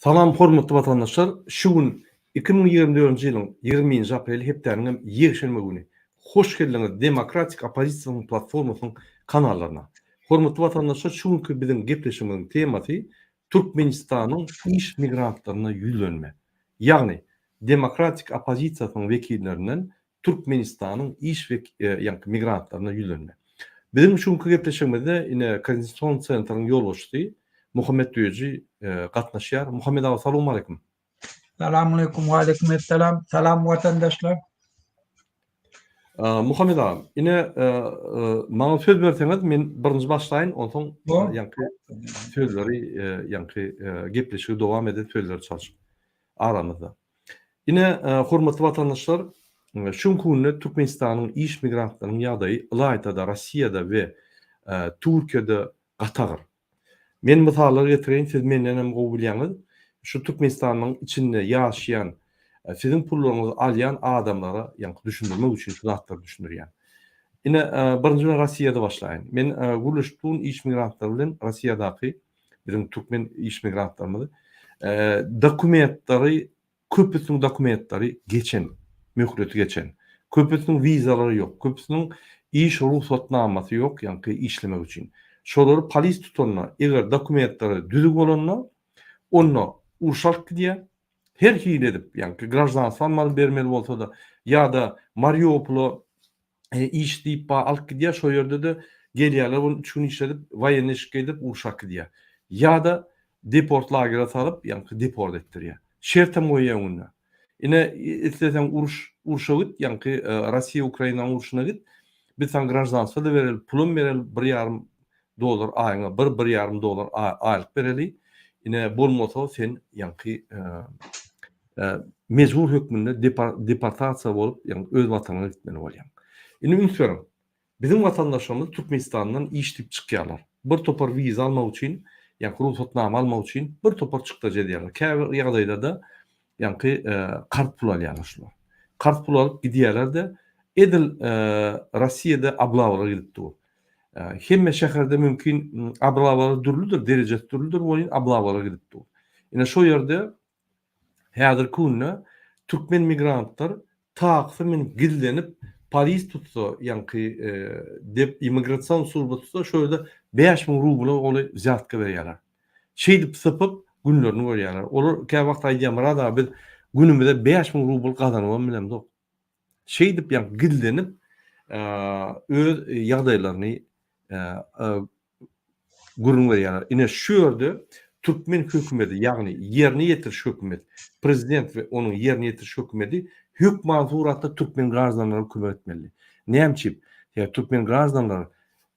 Salam hormatly watandaşlar şu gün 2024-nji ýylyň 20-nji apreli hepdäniň hem ýekşenbe güni hoş geldiňiz Demokratik oppozisiýanyň platformasynyň kanallaryna. Hormatly watandaşlar şu günki biziň gepleşigimiziň temasy Türkmenistanyň iş migrantlaryna ýüzlenme. Ýagny Demokratik oppozisiýasynyň wekillerinden Türkmenistanyň iş ýaňky migrantlaryna ýüzlenme. Biziň şu günki gepleşigimizde ine Koordinasion sentriň ýolbaşçysy Muhammet Düýeji gatnaşýar. Muhammet aga salowmaleýkim. Salamaleýkum, waleýkim essalam. Salam watandaşlar. Muhammet aga, ine maňa söz berseňiz men birinji başlaýyn, onsoň ýaňky sözleri ýaňky gepleşigi dowam eden sözleri çalşyp aramyzda. Ine, hormatly watandaşlar, şu günki günde Türkmenistanyň iş migrantlarynyň ýagdaýy ylaýta-da Russiýada we Türkiýede gaty agyr. Men mysallar getireýin, siz menden hem gowy bilýäňiz. Şu Türkmenistanyň içinde ýaşaýan, siziň pullaryňyzy alýan adamlara ýaňky düşündirmek üçin şu zatlary düşündirýän. Ine, birinji bilen Russiýada başlaýyn. Men gürleşip durun iş migrantlary bilen Russiýadaky biziň türkmen iş migrantlarymyz dokumentleri köpüsiniň dokumentleri geçen, möhleti geçen. Köpüsiniň wizalary ýok, köpüsiniň iş rugsatnamasy ýok, ýaňky işlemek üçin. Şolary polis tutanda, eger dokumentleri düzüg bolanda, onda urşa alyp gidýär. Her hili edip, ýaňky graždanstwo almaly bermeli bolsa-da, ýa-da Mariupol'a iş diýip ba alyp gidýär, şo ýerde-de gelýärler ony üç gün işledip, woýennyý eşik geýdirip urşa äkidýär. Ýa-da deport lagere salyp, ýaňky deport etdirýär. Şertem goýýar öňünde. Ine, isleseň uruş, urşa git, ýaňky Russiýa-Ukrainanyň urşuna git, biz saňa graždanstwo-da bereli, pulam bereli, bir ýarym dollar aýyňa, bir, bir ýarym dollar aýlyk bereli. Ine, bolmasa sen ýaňky mejbur hökmünde deportasiýa bolup, ýagny öz watanyňa gitmeli bolýaň. Indi üns beriň. Biziň watandaşlarymyz Türkmenistandan iş diýip çykýarlar. Bir topar wiza almak üçin, ýagny rugsatnama almak üçin bir topar çykdajy edýärler. Käbir ýagdaýlarda ýagny karz pul alýarlar şular. Karz pul alyp gidýärler-de, edil Rossiýada oblawalar gidip dur. Hemme şäherde mümkin oblawalar dürlüdir, derejesi dürlüdir welin oblawalar gidip dur. Ine şo ýerde Häzirki günde türkmen migrantlar taksy münüp gizlenip polis tutsa ýaňky dep immigrasion služba tutsa şo ýerde 5000 rubla oly wzýatka berýärler. Şeýdip sypyp günlerini görýärler. Olar käwagt aýdýar Myrat aga biz günümize 5000 rubl gazanybam bilemzok. Şeýdip ýaňky gizlenip öz ýagdaýlaryny gürrüň berýärler. Ine şu ýerde türkmen hökümeti, ýagny ýerine ýetiriş hökümet, prezident we onuň ýerine ýetiriş hökümeti hökman suratda türkmen graždanlaryna kömek etmeli. Näme üçin? Sebäbi türkmen graždanlary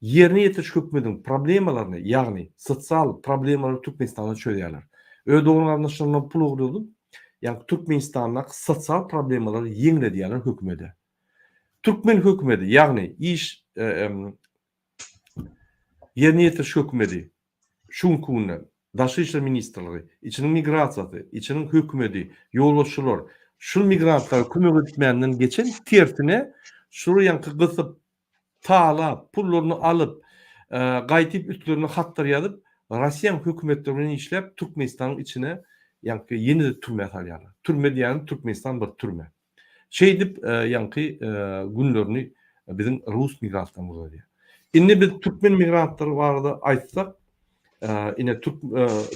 ýerine ýetiriş hökümetiň problemalaryny, ýagny sosial problemalary Türkmenistanda çözýärler. Öz dogan-garyndaşlaryndan pul ogurladyp, ýagny Türkmenistandaky sosial problemalary ýeňledýärler hökümede. Türkmen hökümeti, ýagny iş Ýerine ýetiriş hökümeti, şu günki günde Daşary işler ministrligi, içiniň migrasiýasy, içiniň hökümeti, ýolbaşçylar şul migrantlara kömek etmänden geçen tersine şular ýaňky gysyp, talap, pullaryny alyp, gaýtyp üstlerine hatlar ýazyp, Russiýanyň hökümetleri bilen işläp Türkmenistanyň içine ýaňky ýene-de türmä salýarlar. Türme diýýänim Türkmenistan bir türme. Şeýdip ýaňky günlerini biziň rus migrantlarymyz görýär. Indi biz türkmen migrantlary barada aýtsak, ine türk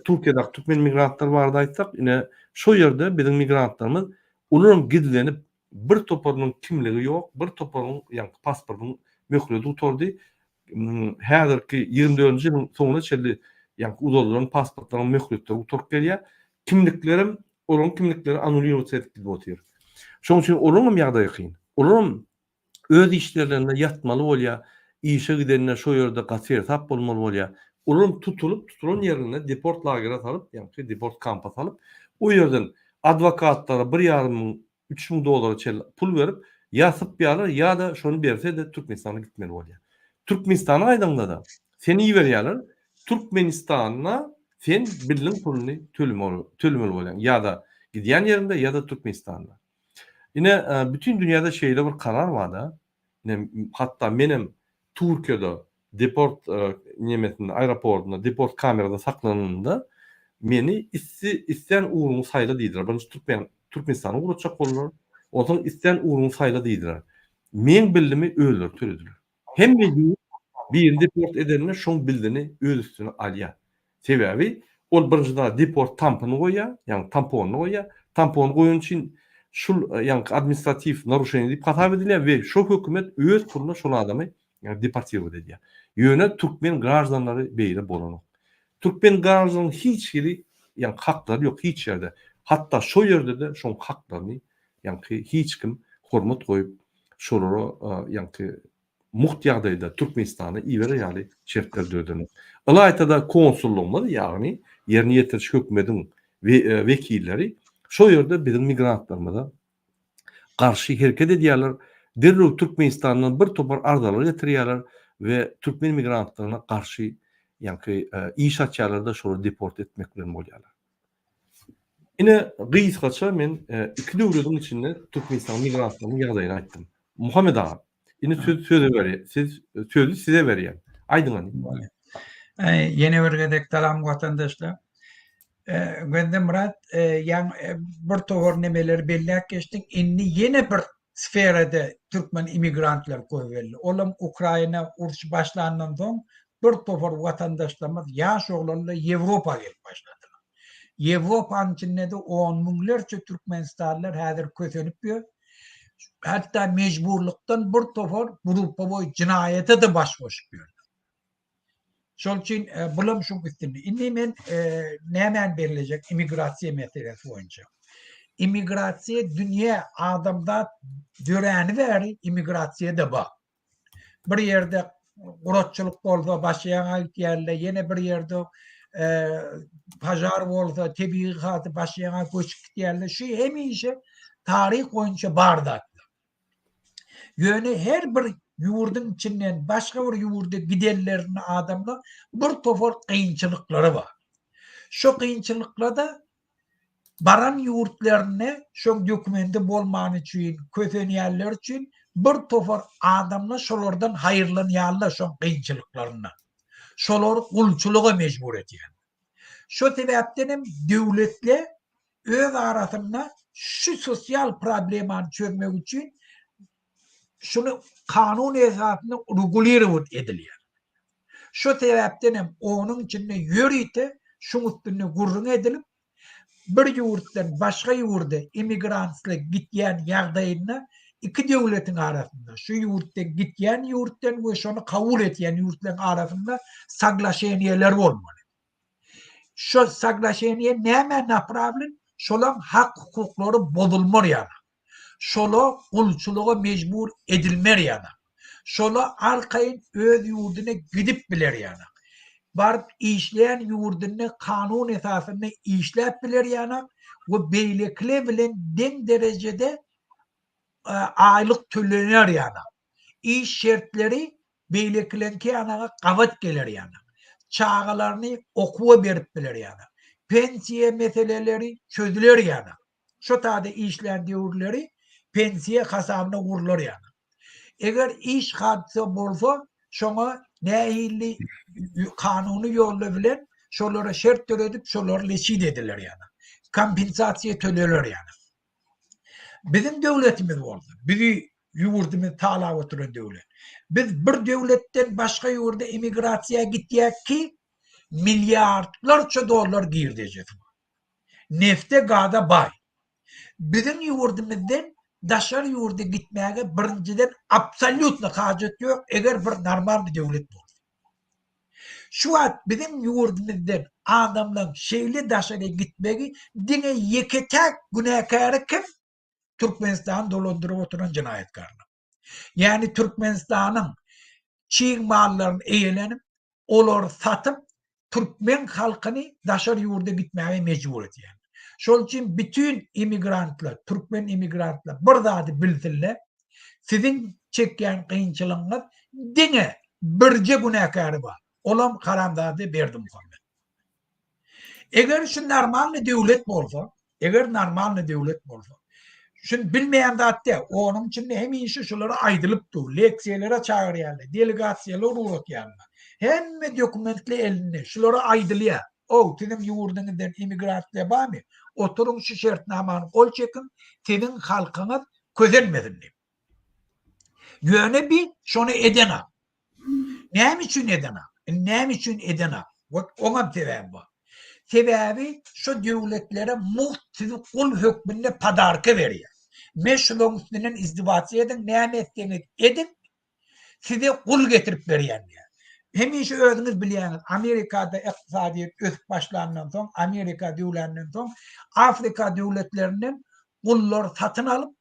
Türkiýedäki türkmen migrantlary barada aýtsak, ine şo ýerde biziň migrantlarymyz olaram gizlenip bir toparynyň kimligi ýok, bir toparyň ýaňky pasportynyň möhleti gutardy. Häzirki 24-nji ýylyň soňuna çenli ýaňky uzadylan pasportlaryň möhletleri gutaryp gelýär. Kimliklerem Olaryň kimlikleri anulirowat edip gidip otyr. Şonuň üçin olaryň hem ýagdaýy kyn. Olaram öz işlerlerinde ýatmaly bolýar, işe gidende şo ýerde gaty seresap bolmaly bolýar. Olaram tutulyp, tutulan ýerinde deport lagere salyp, ýagny deport kampa salyp, o ýerden adwokatlara bir ýarym müň, 3000 dollara çenli pul berip, ýa sypýarlar, ýa-da şony berse-de Türkmenistana gitmeli bolýar. Türkmenistana gaýdaňda-da seni iberýärler, Türkmenistanda sen billiň puluny tölemeli bolýaň ýa-da gidýän ýeriňde ýa-da Türkmenistanda. Ine, bütin dünýäde şeýle bir karar bar-da, ine, hatda menem Türkiýede deport nemesinde, aeroportunda, deport kamerada saklananymda, Meni issi islän ugruňy saýla diýdiler. Birinji Türkmen Türkmenistana ugratjak boldular. Onsoň islän ugruňy saýla diýdiler. Meň bildimi özleri tölediler. Hemme ýurt birini deport edende şoň bildini öz üstüne alýar. Sebäbi ol birinji zat deport tampyny goýýar, ýagny tamponyny goýýar. Tampony goýany üçin şul ýaňky administratiw naruşeniýe diýip hasap edilýär we şo hökümet öz puluna şol adamy deportirowat edýär. Ýöne türkmen graždanlary beýle bolanok. Türkmen graždanyň hiç hili ýaňky haklary ýok hiç ýerde. Hatda şo ýerde-de şoň haklaryny ýaňky hiç kim hormat goýup şolara ýaňky mugt ýagdaýda Türkmenistana iberer ýaly şertler döredenok. Ylaýta-da konsullygymyz, ýagny ýerine ýetiriji hökümediň wekilleri şo ýerde biziň migrantlarymyza garşy hereket edýärler, derrew Türkmenistandan bir topar arzalar getirýärler we türkmen migrantlaryna garşy ýaňky iş açýarlar-da şolary deport etmek bilen bolýarlar. Ine gysgaça men iki döwlediň içinde Türkmenistanyň migrantlarynyň ýagdaýyny aýtdym. Muhammet aga, indi söz söze berýän, siz sözi size berýän. Aýdyň hany. Ýene bir gezek salam watandaşlar. Gözdemyrat, ýaň bir towar nemeleri belläp geçdiň. Indi ýene bir sferada türkmen immigrantlar köpeldi. Olam Ukraina urşy başlandan soň bir topar watandaşlarymyz ýaş oglanlar Ýewropa gelip başladylar. Ýewropanyň içinde-de on müňlerçe türkmenistanlylar häzir kösenip ýör. Hatda mejburlykdan bir topar gruppawoý jenaýata-da baş goşup ýörler. Şol üçin e, bulam şuň üstünde. Indi men e, nämäni bellejek immigrasiýa meselesi boýunça. Immigrasiýa dünýä adamzat döräni bäri immigrasiýa-da bar. Bir ýerde guratçylyk bolsa başga ýaňa gitýärler, ýene bir ýerde e, pajar bolsa tebigy hadysa başga ýaňa göçüp gitýärler. Şu hemişe taryh boýunça bar zatlar. Ýöne her bir ýurduň içinden başga bir ýurda gidenlerinde adamlar bir topar kynçylyklary bar. Şo kynçylyklarda baran ýurtlarynda şoň dokumendi bolmany üçin, kösenýänler üçin bir topar adamlar şolardan haýyrlanýarlar şoň kynçylyklaryndan. Şolary gulçulyga mejbur edýär. Şo sebäpden hem döwletler öz arasynda şu sosial problemany çözmek üçin şuny kanun esasynda regulirowat edilýär. Şo sebäpden hem onuň içinde ýörite şuň üstünde gürrüň edilip, bir ýurtdan başga ýurda immigrantlar gitýän ýagdaýynda iki döwletiň arasynda, şu ýurtdan gitýän ýurtdan we şony kabul edýän ýurtlaryň arasynda soglaşeniýeler bolmaly. Şo soglaşeniýe nämä naprawlen? Şolaň hak-hukuklary bozulmar ýaly. Şola gulçulyga mejbur edilmer ýaly. Şola arkaýyn öz ýurduna gidip biler ýaly. Baryp işleýän ýurdunda kanun esasynda işläp biler ýaly we beýlekiler bilen deň derejede aýlyk tölener ýaly. Iş şertleri beýlekileňki ýanaga gabat geler ýaly. Çagalaryny okuwa berip biler ýaly. Pensiýa meseleleri çözüler ýaly. Şo taýda işlän döwürleri pensiýa hasabyna gurlar ýaly. Eger iş hadysa bolsa, şoňa nähili kanuny ýolla bilen şolara şert döredip, şolar leçit ediler ýaly. Kompensasiýa töleler ýaly. Biziň döwletimiz bolsa, bizi ýurdumyzy talap oturan döwlet. Biz bir döwletden başga ýurda emigrasiýa gitýäk ki, milliardlarça dollar girdejisi bar. Nefte, gaza baý. Biziň ýurdumyzdan daşary ýurda gitmäge birinjiden absolýutno hajat ýok, eger bir normalny döwlet bolsa. Şu wagt biziň ýurdumyzdan adamlaryň şeýle daşary gitmegi diňe ýeke-täk günäkäri kim? Türkmenistany dolandyryp oturan jenaýatkarlar. Ýagny Türkmenistanyň çig mallaryny eýelenip, olary satyp, türkmen halkyny daşary ýurda gitmäge mejbur edýär. Şol üçin bütin immigrantlar, türkmen immigrantlar bir zady bilsinler, Siziň çekýän kynçylygyňyz diňe birje günäkäri bar. Olam haramzada Berdimuhamet. Eger şu normalny döwlet bolsa, eger normalny döwlet bolsa, şuny bilmeýän zat däl. Onuň içinde hemişe şulara aýdylyp dur. Leksiýalara çagyrýarlar, delegasiýalar ugratýarlar. Hemme dokumentli elinde. Şulara aýdylýar. Ow, siziň ýurduňyzdan immigrantlar barmy? Oturyň şu şertnamany gol çekiň, siziň halkyňyz kösenmesin diýip. Ýöne bi şony edenak. Näme üçin edenak? Indi näme üçin edenak? Wot oňam sebäbi bar. Sebäbi şu döwletlere mugt sizi gul hökmünde podarka berýär. Me şularyň üstünden izdiwasiýa ediň, näme etseňiz ediň, size gul getirip berýän diýýär. Hemişe özüňiz bilýäňiz, Amerikada ykdysadyýet ösüp başlandan soň, Amerika döwländen soň, Afrika döwletlerinden gullary satyn alyp,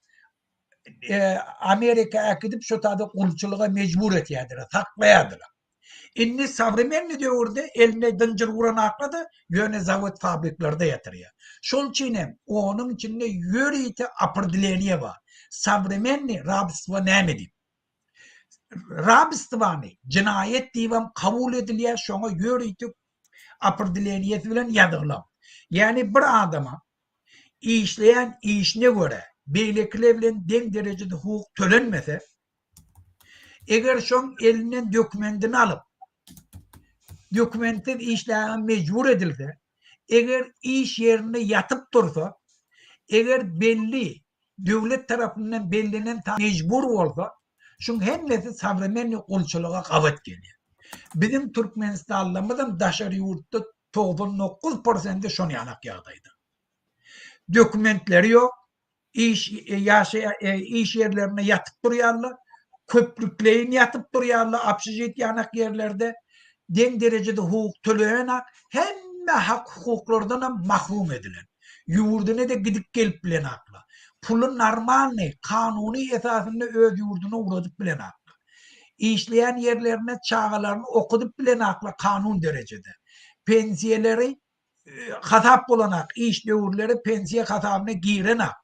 Amerika äkidip şo taýda gulçulyga mejbur etýärdiler, saklaýardylar. Indi sowremenniý döwürde eline zynjyr uranakla-da ýöne zawod fabriklerde ýatyrýar. Şol üçin hem onuň içinde ýörite opredeleniýe bar. Sowremenniý rabstwo näme diýip. Rabstwany jenaýat diýibem kabul edilýär, şoňa ýörite opredeleniýesi bilen ýazylan. Ýagny bir adama işleýän işine görä beýlekiler bilen deň derejede hukuk tölenmese, eger şoň elinden dokumendini alyp, dokumentsiz işläge mejbur edilse, eger iş ýerinde ýatyp dursa, eger belli döwlet tarapyndan bellenen mejbur bolsa, şuň hemmesi sowremenniý gulçulyga gabat gelýär. Biziň türkmenistanlymyzam daşary ýurtda 99 prosenti şon ýalak ýagdaýda. Dokumentleri ýok, iş ýaşaýan iş ýerlerinde ýatyp durýarlar, köplükleýin ýatyp durýarlar, obşežit ýanak ýerlerde deň derejede hukuk töleýenak, hemme hak-hukuklardan hem mahrum edilen. Ýurduna-da gidip gelip bilenaklar. Puly normalnyý, kanuny esasynda öz ýurduna ugradyp bilenaklar. Işleýän ýerlerinde çagalaryny okudyp bilenaklar kanun derejede. Pensiýaleri hasap bolanak, iş döwürleri pensiýa hasabyna girenak.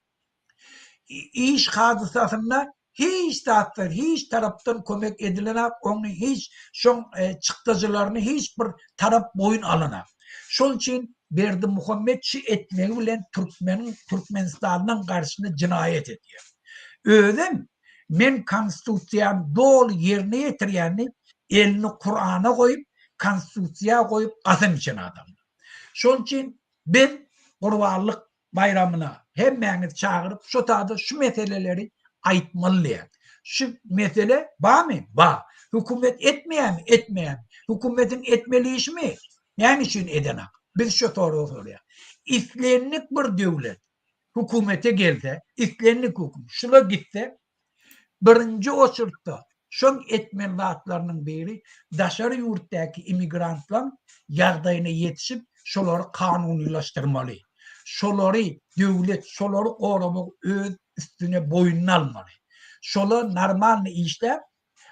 Iş hadysasynda hiç zatdan, hiç tarapdan kömek edilenak, ony hiç şoň çykdajylaryny hiç bir tarap boýun alanak. Şol üçin Berdimuhamet şu etmegi bilen türkmeniň, Türkmenistanyň garşysyna jenaýat edýär. Özem men konstitusiýany doly ýerine ýetirýän diýip, elini Kurana goýup, konstitusiýa goýup gasam içen adamlar. Şol üçin biz Gurbanlyk baýramyna hemmäňizi çagyryp şo taýda şu meseleleri aýtmaly diýýär. Şu mesele barmy? Bar. Hökümet etmeýärmi? Etmeýär. Hökümetiň etmeli işimi? Näme üçin edenak? Biz şu soragy sorýar. Islendik bir döwlet hökümete gelse, islendik höküm şula gitse, Birinji oçurtda şoň etmeli zatlarynyň biri daşary ýurtdaky immigrantlaň ýagdaýyna ýetişip şolary kanunylaşdyrmaly. Şolary döwlet şolary goramak öz üstüne boýnuna almaly. Şolar normalny işläp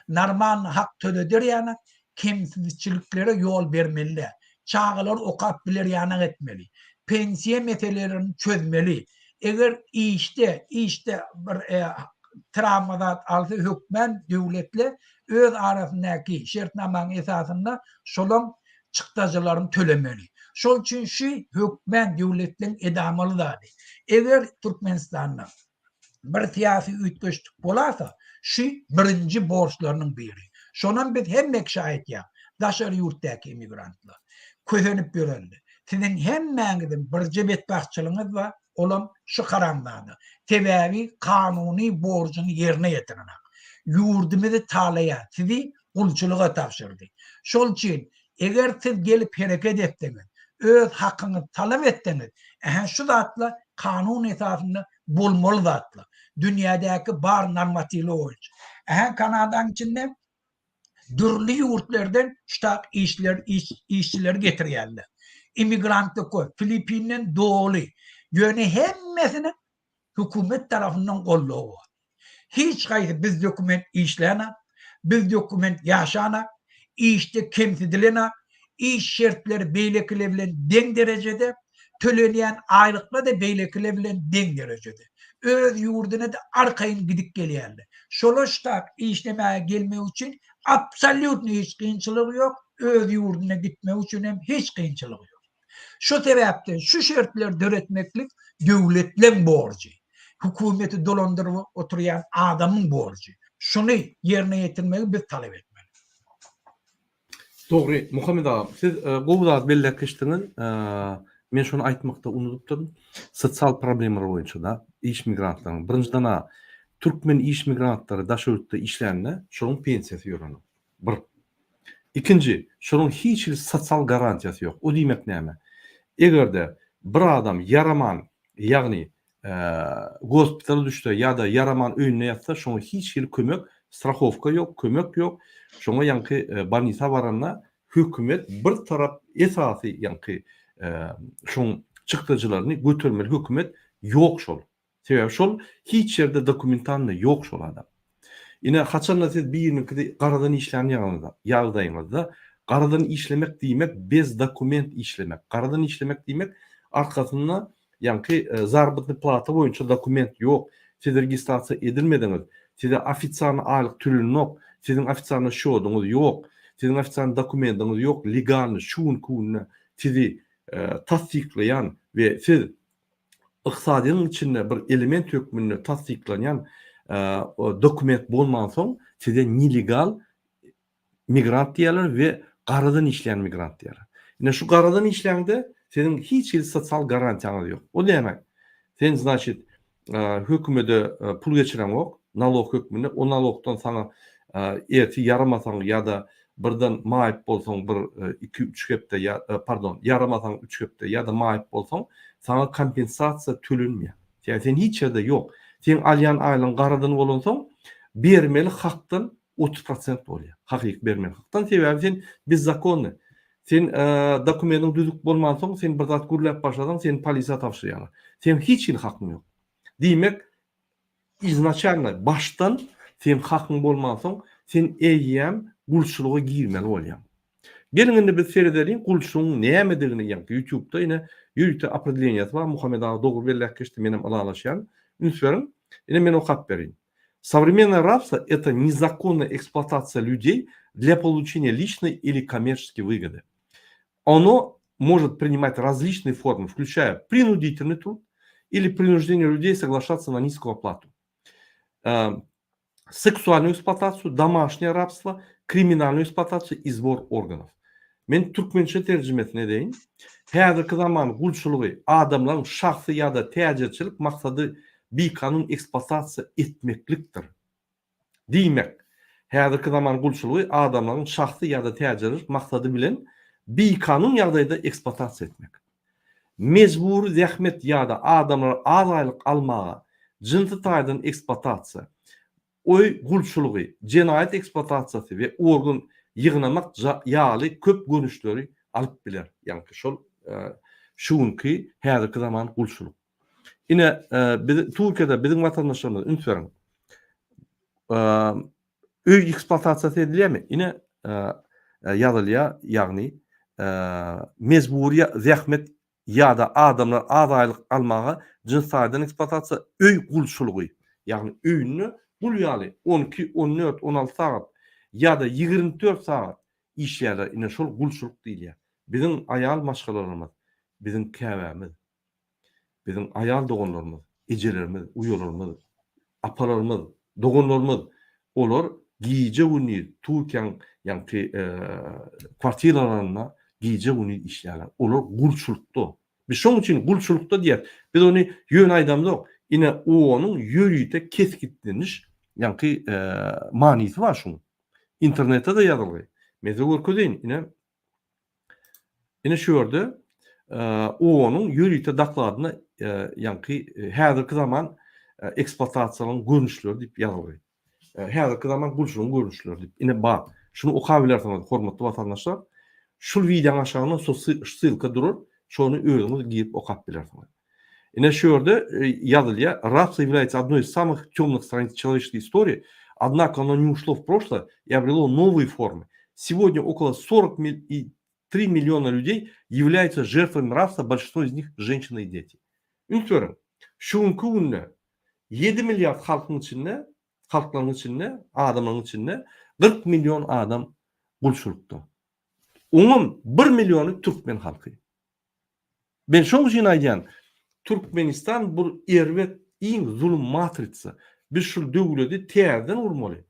Normalny hak töleder ýanak, kemsidijiliklere ýol bermeli däl. Çagalar okap biler ýanak etmeli. Pensiýa meselelerini çözmeli. Eger işde, işde bir trawma zat alsa hökmän döwletle öz arasyndaky şertnamaň esasynda şolaň çykdajylaryny tölemeli. Şol üçin şu hökmän döwletleň edamaly zady. Eger Türkmenistanda bir syýasy üýtgeşlik bolasa, şu birinji borçlarynyň biri. Şonam biz hemme kişä aýtýas, daşary ýurtdaky immigrantlar, kösenip ýörenler, siziň hemmäňiziň birje betbagtçylygyňyz bar, olam şu haramzada. Sebäbi kanuny borjuny ýerine ýetirenak. Ýurdumyzy talaýar, sizi gulçulyga tabşyrdy. Şol üçin Eger siz gelip hereket etseňiz, öz hakyňyzy talap etseňiz, ähä şu zatlar kanun esasynda bolmaly zatlar. Dünýädäki bar normatiwler boýunça. Ähä Kanadanyň içinde dürli ýurtlardan ştat işçiler işçileri getirýärler. Immigrantlar köp, Filippinden doly. Ýöne hemmesiniň hökümet tarapyndan goldawy bar. Hiç haýsy biz dokument işlänak, biz dokument ýaşanak, işde kemsidilenak, iş şertleri beýlekiler bilen deň derejede, tölenýän aýlyklar-da beýlekiler bilen deň derejede. Öz ýurduna-da arkaýyn gidip gelýärler. Şolar ştat işlemäge gelmek üçin absolýutno hiç kynçylygy ýok, öz ýurduna gitmek üçin hem hiç kynçylygy ýok. Şu sebäpden şu şertleri döretmeklik döwletleň borjy. Hökümeti dolandyryp oturýan adamyň borjy. Şuny ýerine ýetirmegi biz talap etmeli. Dogry, Muhammet aga, siz gowy zat belläp geçdiňiz. Men şony aýtmakda unudypdyryn. Sosial problemalar boýunça-da iş migrantlaryň, birinjiden-ä, türkmen iş migrantlary daşary ýurtda işlände, şolaryň pensiýasy ýörenok. Bir. Ikinji, şolaryň hiç hili sosial garantiýasy ýok. O diýmek näme? Eger-de bir adam ýaraman, ýagny gospitala düşse ýa-da ýaraman öýünde ýatsa, şoňa hiç hili kömek, strahowka ýok, kömek ýok. Şoňa ýaňky bolnisa baranda hökümet bir tarap esasy ýaňky şoň çykdajylaryny götermeli hökümet ýok şol. Sebäbi şol hiç ýerde dokumentalnyý ýok şol adam. Ine haçanda siz biriniňkidi garadan işlän ýagyňyzda, ýagdaýyňyzda garadan işlemek diýmek bez dokument işlemek. Garadan işlemek diýmek arkasynda ýaňky zarobotnyý plata boýunça dokument ýok. Siz registrasiýa edilmediňiz. Size ofitsialny aýlyk tölenok. Siziň ofitsialny şýodyňyz ýok. Siziň ofitsialny dokumendiňiz ýok legalny şu günki günde sizi tassyklaýan we siz ykdysadyýetiň içinde bir element hökmünde tassyklanýan dokument bolmansoň size nelegal migrant diýerler we garadan işleýän migrant diýerler. Ine şu garadan işläňde siziň hiç hili sosial garantiýaňyz ýok. O näme? Sen znaçit hökümede pul geçireňok, nalog hökmünde, o nalogdan saňa ertir ýaramasaň ýa-da birden maýyp bolsaň bir iki-üç hepde ýa pardon, ýaramasaň üç hepde ýa-da maýyp bolsaň, saňa kompensasiýa tölenmeýär. Ýa sen hiç ýerde ýok. Seň alýan aýlygyň garadan bolansoň, bermeli hakdan 30 prosent bolýar. Hakyky bermeli hakdan. Sebäbi sen bezzakonnyý. Sen dokumentiň düzük bolmansoň, sen bir zat gürläp başlasaň, seni polisiýa tabşyrýarlar. Seň hiç hili hakyň ýok. Diýmek, iznaçalno, başdan seň hakyň bolmansoň, sen eýýäm gulçulyga girmeli bolýaň. Geliň indi biz seredeliň gulçulygyň nämedigini, ýaňky ýutubda ine ýörite opredeleniýasy bar, Muhammet aga dogry belläp geçdi, menem ylalaşýan. Üns beriň, ine men okap bereýin. Современное рабство это незаконная эксплуатация людей для получения личной или коммерческой выгоды. Оно может принимать различные формы, включая принудительный труд или принуждение людей соглашаться на низкую оплату, сексуальную эксплуатацию, домашнее рабство, криминальную эксплуатацию и сбор органов. Men türkmençe terjimesini edeýin. Häzirki zaman gulçulygy adamlaryň şahsy ýa-da täjirçilik maksady bikanun ekspluatasiýa etmeklikdir. Diýmek, häzirki zaman gulçulygy adamlaryň şahsy ýa-da täjirlik maksady bilen bikanun ýagdaýda ekspluatasiýa etmek. Mejbury zähmet ýa-da adamlary az aýlyk almaga, jynsy taýdan ekspluatasiýa, öý gulçulygy, jenaýat ekspluatasiýasy we organ ýygnamak ýaly köp görnüşleri alyp biler. Ýaňky şol şu günki häzirki zaman gulçulyk. Ine, biz Türkiýede biziň watandaşlarymyz üns beriň. Öý ekspluatasiýasy edilýärmi? Ine, ýazylýar, ýagny mejbury zähmet ýa-da adamlar az aýlyk almaga jyns taýdan ekspluatasiýa, öý gulçulygy, ýagny öýünde gul ýaly 12, 14, 16 sagat ýa-da 24 sagat işleýärler, ine şol gulçulyk diýilýär. Biziň aýal maşgalalarymyz, biziň käbämiz, biziň aýal doganlarymyz, ejelerimiz, uýalarymyz, apalarymyz, doganlarymyz, olar gije-gündiz Türkiýäň ýaňky kwartiralarynda gije-gündiz işleýärler. Olar gulçulykda. Biz şonuň üçin gulçulykda diýýäs. Biz ony ýöne aýdamzok. Ine, onuň ýörite kesgitleniş ýaňky manysy bar şuň. Internetde-de ýazylgy. Men size görkezeýin. Ine, Ine şu ýerde OON-yň ýörite dokladynda ýaňky häzirki zaman ekspluatasiýalaryň görnüşleri diýip ýazylgy. Häzirki zaman gulçulygyň görnüşleri diýip. Ine bar. Şuny okap bilersiňiz hormatly watandaşlar. Şul wideonyň aşagynda şu ssylka durar. Şony özüňiz girip okap bilersiňiz. Ine şu ýerde ýazylýar, Рабство является одной из самых темных страниц человеческой истории, однако оно не ушло в прошлое и обрело новые формы. Сегодня около 43 миллиона людей являются жертвами рабства, большинство из них женщины и дети. Üns beriň, şu günki günde 7 milliard halkyň içinde, halklaryň içinde, adamlaryň içinde 40 million adam gulçulykda. Oňam 1 milliony türkmen halky. Men şoň üçin aýdýan, Türkmenistan bul erbet iň zulum matritsa. Biz şul döwledi täzeden gurmaly.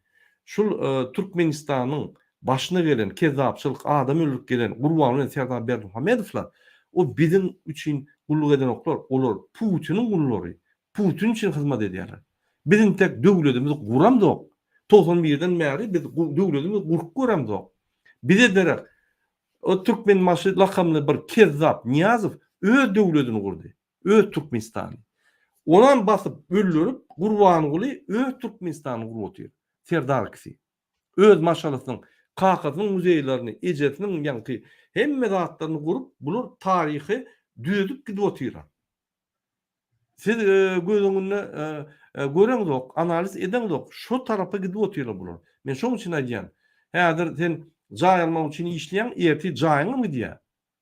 Şul Türkmenistanyň başyna gelen kezzapçylyk, adam öldürip gelen Gurbanguly bilen Serdar Berdimuhamedowlar o biziň üçin gulluk edenoklar, olar Putiniň gullary, Putin üçin hyzmat edýärler. Biz intek döwledimizi guramzok. 91-den bäri biz döwledimizi gurup göremzok. Bize derek o Türkmenbaşy lakamly bir kezzap Nyýazow öz döwledini gurdy. Öz Türkmenistany. Onam basyp öldürip Gurbanguly öz Türkmenistanyny gurup otyr. Serdar ikisi. Öz maşgalasynyň, kakasynyň muzeýlerini, ejesiniň ýaňky hemme zatlaryny gurup bular taryhy düzedip gidip otyrar. Siz göz öňünde göreňzok, analiz edeňzok, şo tarapa gidip otyrlar bular. Men şoň üçin aýdýan. Häzir sen jaý almak üçin işleýäň, ertir jaýyňam gidýär.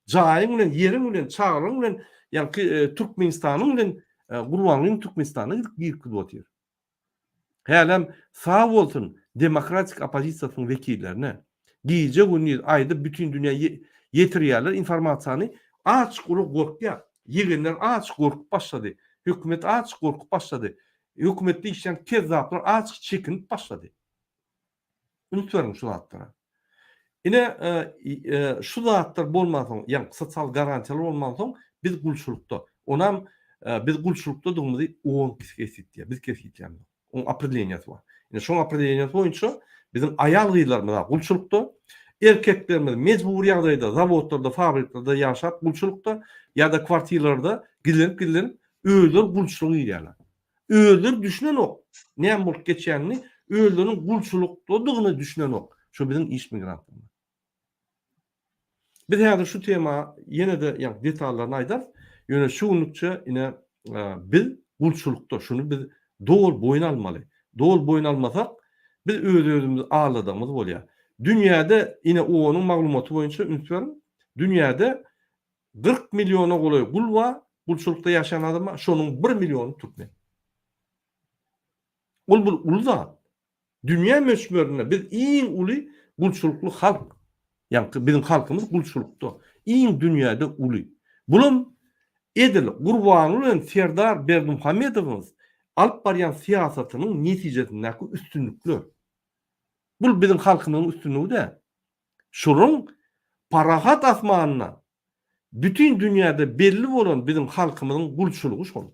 Jaýyň bilen, ýeriň bilen, çagalaryň bilen, ýaňky Türkmenistanyň bilen Gurbangulyň Türkmenistanyna gidip girip gidip otyr. Hälem sag bolsun demokratik oppozisiýasynyň wekillerine. Gije gündiz aýdyp bütin dünýä ýetirýärler informasiýany açyk uly gorkýar. Ýegenler açyk gorkup başlady. Hökümet açyk gorkup başlady. Hökümetde işleýän kezzaplar açyk çekinip başlady. Üns beriň şu zatlara. Ine şu zatlar bolmansoň, ýagny sosial garantiýalar bolmansoň biz gulçulykda. Onam biz gulçulykdadygymyzy OON kesgitleýär, biz kesgitleýämizok. Oň opredeleniýasy bar. Ine şoň opredeleniýasy boýunça biziň aýal-gyzlarymyz gulçulykda, erkeklerimiz mejbury ýagdaýda zawodlarda, fabriklerde ýaşap gulçulykda ýa-da kwartiralarda gizlenip-gizlenip özleri gulçulyga girýärler. Özleri düşünenok näme bolup geçýänini, özleriniň gulçulykdadygyny düşünenok. Şu biziň iş migrantlarymyz. Biz häzir şu tema ýene-de ýa detallaryny aýdarys. Ýöne şu günlükçe ine biz gulçulykda şuny biz doly boýun almaly. Doly boýun almasak biz öz-özümizi aldadygymyz bolýar. Dünýäde ine OON-yň maglumaty boýunça üns beriň. Dünýäde 40 milliona golaý gul bar, gulçulykda ýaşaýan adam bar, şonuň bir milliony türkmen. Ol bir uly zat. Dünýä möçberinde biz iň uly gulçulykly halk. Ýagny biziň halkymyz gulçulykda. Iň dünýäde uly. Bulam edil Gurbanguly bilen Serdar Berdimuhamedowyň alyp barýan syýasatynyň netijesindäki üstünlikler. Bul biziň halkymyzyň üstünligi däl. Şolaryň parahat asmanynda bütin dünýäde belli bolan biziň halkymyzyň gulçulygy şol.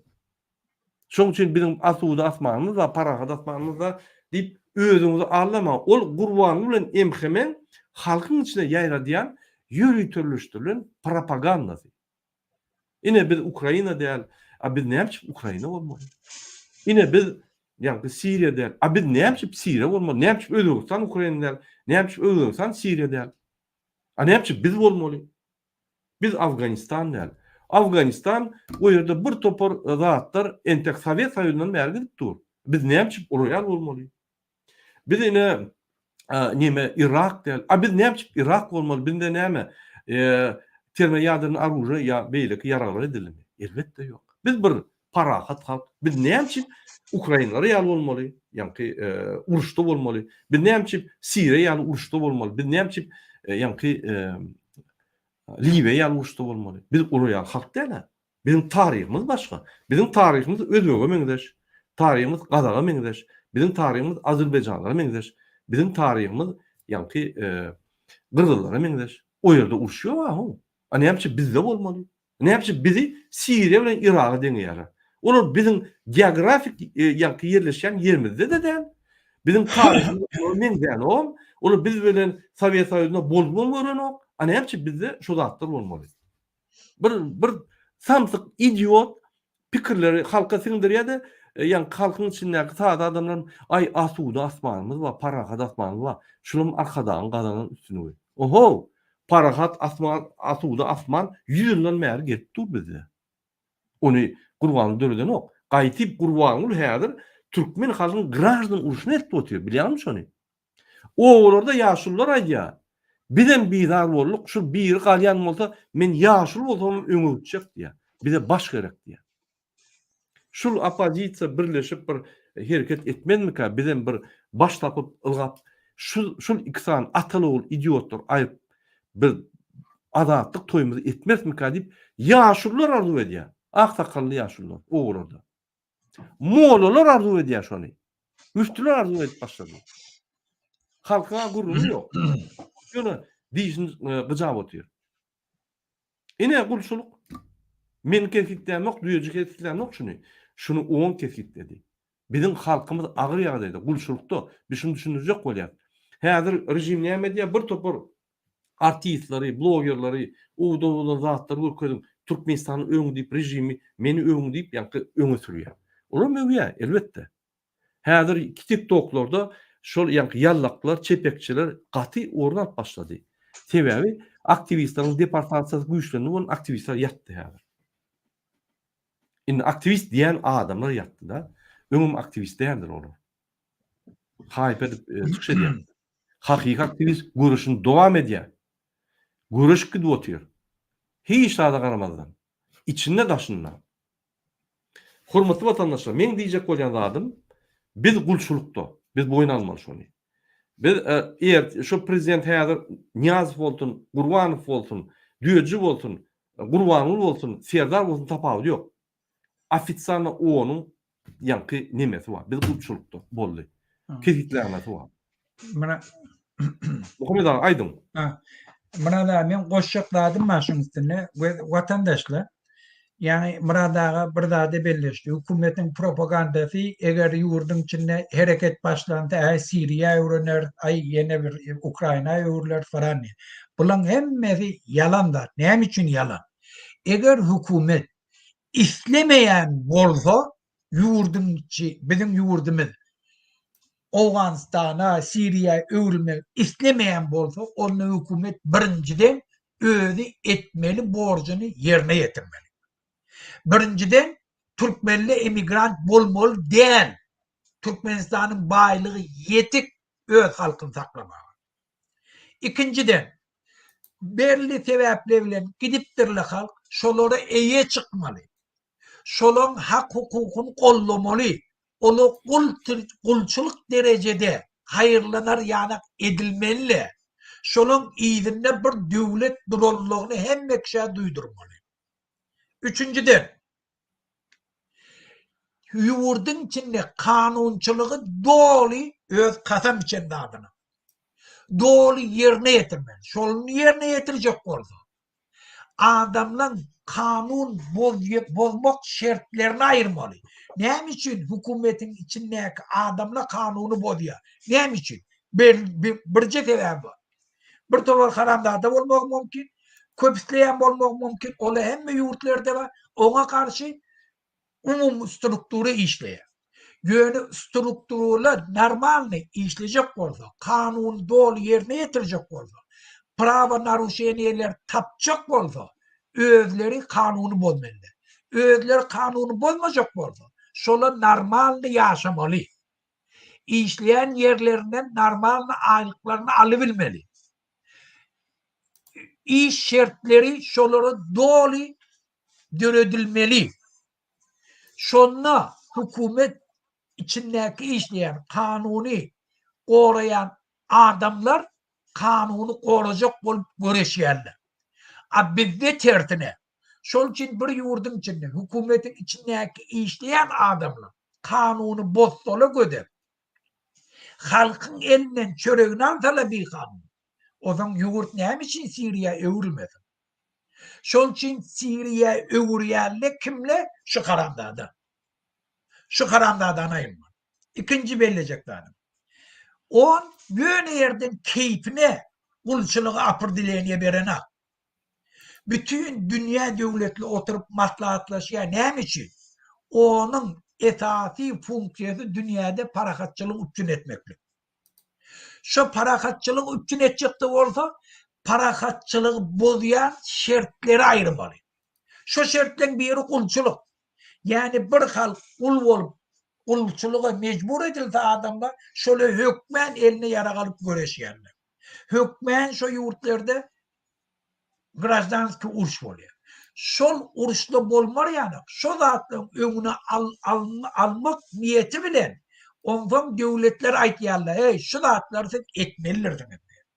Şoň üçin biziň asuda asmanymyz bar, parahat asmanymyz bar diýip özüňizi aldamaň. Ol Gurbanguly bilen MHM-iň halkyň içine ýaýradýan ýöriteleşdirilen propagandasy. Ine biz Ukraina däl, a biz näme üçin Ukraina bolmaly? Ine biz ýagny Siriýa däl, a biz näme üçin Siriýa bolmaly? Näme üçin Özbegistan Ukraina däl? Näme üçin Özbegistan Siriýa däl? A näme üçin biz bolmaly? Biz Afganistan däl. Afganistan o ýerde bir topar zatlar entek Sowet Soýuzyndan bäri gidip dur. Biz näme üçin olar ýaly bolmaly? Biz ine neme Irak däl. A biz näme üçin Irak bolmaly? Bizde näme termoýadrny oružýa ýa beýleki ýaraglar edildimi? Elbetde ýok. Biz bir parahat halk. Biz näme üçin ukrainler ýaly bolmaly? Ýaňky uruşda bolmaly. Biz näme üçin Siriýa ýaly uruşda bolmaly? Biz näme üçin ýaňky Liwiýa ýaly uruşda bolmaly? Biz olar ýaly halk däl-ä. Biziň taryhymyz başga. Biziň taryhymyz özbege meňzeş. Taryhymyz gazaga meňzeş. Biziň taryhymyz azerbaýjanlara meňzeş. Biziň taryhymyz ýaňky gyrgyzlara meňzeş. O ýerde uruş ýok-a-how. A näme üçin bizde bolmaly? Näme üçin bizi Siriýa bilen Yraga deňeýärler? Olar biziň geografik ýaňky ýerleşýän ýerimizde-de däl. Biziň taryhymyz olara meňzänok. Olar biz bilen Sowet Soýuzynda bolubam görenok. A näme üçin bizde şu zatlar bolmaly? Bir bir samsyk idiot pikirleri halka siňdirýär-de, e, ýaňky halkyň içindäki sada adamlar aý asuda asmanymyz bar, parahat asmanymyz bar. Şulam Arkadagyň gazanan üstünligi. Oho, parahat asman, asuda asman 100 ýyldan bäri gelip dur bizde. Ony Gurbanguly döredenok. Gaýtyp Gurbanguly häzir türkmen halkynyň graždan urşuny edip otyr. Bilýäňmi şony? Obalarda ýaşulular aýdýar, Bizem bizar bolduk, şu biri galýan bolsa, men ýaşuly bolsamam öňe gitjek diýýär. Bize baş gerek diýýär. Şul oppozisiýa birleşip bir hereket etmezmikä, bizem bir baş tapyp ylgap, şu şul iki sany ataly-ogul idiotlar aýryp bir azatlyk toýumyzy etmerismikä diýip ýaşulular arzuw edýär. Ak sakally ýaşulular obalarda. Mollalar arzuw edýär şony. Müftüler arzuw edip başlady. Halkyň-a gürrüňi ýok. Ýöne dişini gyjap otyr. Ine gulçulyk. Men kesgitlämok, düýeji kesgitlänok şuny. Şuny oň kesgitledi. Biziň halkymyz agyr ýagdaýda, gulçulykda. Biz şuny düşündirjek bolýas. Häzir režim näme edýär? Bir topar artistleri, blogerleri, owdan-owdan zatlary görkeziň, Türkmenistany öň diýip, režimi, meni öň diýip, ýaňky öňe sürýär. Olam öwýär, elbetde. Häzir TikToklarda şol ýaňky ýallaklar, çepekçiler gaty orun alyp başlady. Sebäbi aktiwistleriň deportasiýasy güýçlendi bolan aktiwistler ýatdy häzir. Indi aktiwist diýen adamlar ýatdy-da. Öňem aktiwist däldir olar. Haýp edip e, çykyş edýär. Hakyky aktiwist göreşini dowam edýär. Göreş gidip otyr. Hiç zada garamazdan. Içinde daşynda. Hormatly watandaşlar, meň diýjek bolýan zadym, biz gulçulykda, biz boýun almaly şony. Biz eger şu prezident häzir Nyýazow bolsun, Gurbanow bolsun, Düýeji bolsun, Gurbanguly bolsun, Serdar bolsun tapawudy ýok. Ofitsialno onuň ýaňky nemesi bar. Biz gulçulykda boldy. Kesgitlemesi bar. Muna Muhammet aga aýdyň. Myrat aga men goşjak zadym bar şuň üstünde we watandaşlar ýagny Myrat aga bir zady belleşdi. Hökümetiň propagandasy eger ýurduň içinde hereket başlansa äý Siriýa öwrener, aý ýene bir Ukraina öwrüler falan diýip. Bulaň hemmesi ýalan zat. Näme üçin ýalan? Eger hökümet islemeýän bolsa ýurduň içi, biziň ýurdumyz Owganystana, Siriýa öwrülmek islemeýän bolsa, onda hökümet birinjiden özi etmeli borjuny ýerine ýetirmeli. Birinjiden, türkmenli emigrant bolmaly däl. Türkmenistanyň baýlygy ýetik öz halkyny saklamaga. Ikinjiden, belli sebäpler bilen gidipdirle halk, şolara eýe çykmaly. Şolaň hak-hukukyny goldamaly. Ola gul gulçulyk derejede haýyrlanar ýanak edilmeli-le. Şolaň yzynda bir döwlet duranlygyny hemme kişä duýdurmaly. Üçünjiden, ýurduň içinde kanunçylygy doly öz kasam içen zadyny doly ýerine ýetirmeli. Şony ýerine ýetirjek bolsa, adamlaň kanun bozmak şertlerini aýyrmaly. Näme üçin hökümetiň içindäki adamlar kanuny bozýar? Näme üçin? Birje sebäbi bar. Bir topar haramzada bolmagy mümkin, köp isleýän bolmagy mümkin, ol hemme ýurtlarda bar. Oňa garşy umumy struktura işleýär. Ýöne strukturalar normalny işlejek bolsa, kanuny doly ýerine ýetirjek bolsa, prawo naruşeniýeleri tapjak bolsa, özleri kanuny bozmaly. Özleri kanuny bozmajak bolsa, şolar normalny ýaşamaly. Işleýän ýerlerinden normalny aýlyklaryny alybilmeli. Iş şertleri şolara doly döredilmeli. Şonda hökümet içindäki işleýän, kanuny goraýan adamlar kanuny gorajak bolup göreşýärler. A bizde tersine. Şol üçin bir ýurduň içinde hökümetiň içindäki işleýän adamlar kanuny bozsalar gödek, halkyň elinden çöregini alsalar bikanun, onsoň ýurt näme üçin Siriýa öwrülmesin? Şol üçin Siriýa öwürýänle kimle? Şu haramzada. Şu haramzadany aýyrmaly. Ikinji bellejek zadym. On ýöne ýerden keýpine gulçulygy opredileniýe berenak. Bütin dünýä döwletli oturyp maslahatlaşýar näme üçin? Onuň esasy funksiýasy dünýäde parahatçylygy üpjün etmeklik. Şo parahatçylygy üpjün etjekde bolsa, parahatçylygy bozýan şertleri aýyrmaly. Şo şertleň biri gulçulyk. Ýagny bir halk gul bolup, gulçulyga mejbur edilse adamlar, şola hökmän eline ýarag alyp göreşýärler. Hökmän şo ýurtlarda graždanskiý uruş bolýar. Şol uruşda bolmar ýaly, şo zatlaryň öňüni almak niýeti bilen onsoň döwletler aýtýarlar, eý, şu zatlary siz etmelidirsiňiz diýip.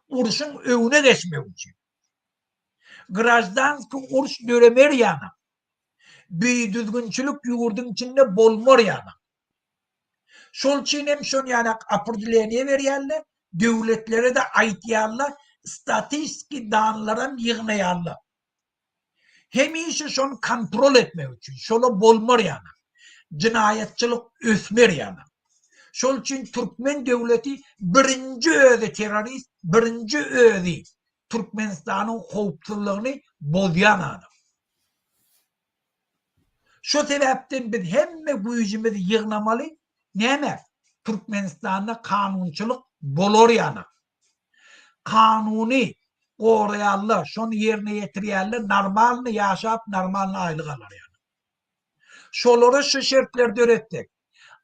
Urşuň öňüne geçmek üçin. Graždanskiý uruş döremer ýaly, bidüzgünçilik ýurduň içinde bolmar ýaly. Şol üçin hem şon ýanak opredleniýe berýärler, döwletlere-de aýtýarlar, statistiki danlaram ýygnaýarlar. Hemişe şony kontrol etmek üçin, şola bolmar ýanak. Jenaýatçylyk ösmer ýanak. Şol üçin türkmen döwleti birinji özi terrorist, birinji özi Türkmenistanyň howpsuzlygyny bozýan adam. Şo sebäpden biz hemme güýjümizi ýygnamaly, näme, Türkmenistanda kanunçylyk bolar ýanak. Kanuny goraýarlar, şony ýerine ýetirýärler, normalny ýaşap, normalny aýlyk alar ýaly. Şolara şu şertleri döretsek,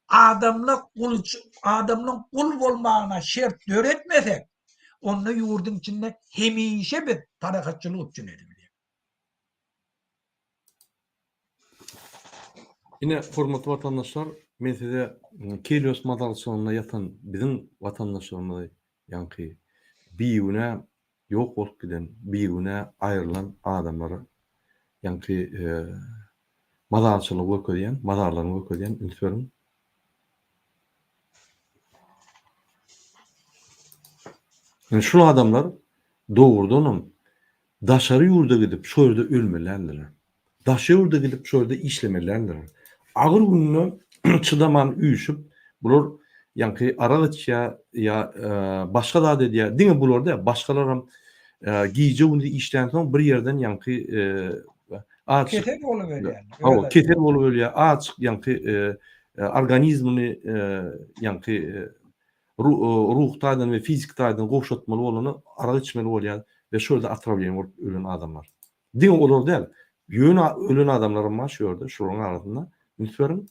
adamlar gul adamlaryň gul bolmagyna şert döretmesek, onda ýurduň içinde hemişe biz parahatçylyk üpjün edibilýär. Ine, hormatly watandaşlar, men size Kelios mazarçylygynda ýatan biziň watandaşlarymyzy, ýaňky bigünä ýok bolup giden, bigünä aýrylan adamlary, ýaňky mazarçylygy görkezýän, mazarlaryny görkezýän, üns beriň. Ine, şul adamlar dogrudanam Daşary ýurda gidip şo ýerde ölmeli däldiler. Daşary ýurda gidip şo ýerde işlemeli däldiler. Agyr günde çydaman üýşüp bular ýaňky arak içýär ýa başga zat edýär. Diňe bular däl başgalaram gije gündiz işlänsoň bir ýerden ýaňky açyk Kesel bolup ölýär. Hawa kesel bolup ölýär. Açyk ýaňky organizmini ýaňky ruhy taýdan we fiziki taýdan gowşatmaly bolanda arak içmeli bolýar we şo ýerde otrawleniýe bolup ölen adamlar. Diňe olar däl, ýöne ölen adamlaram bar şu ýerde, şolaryň arasynda üns beriň.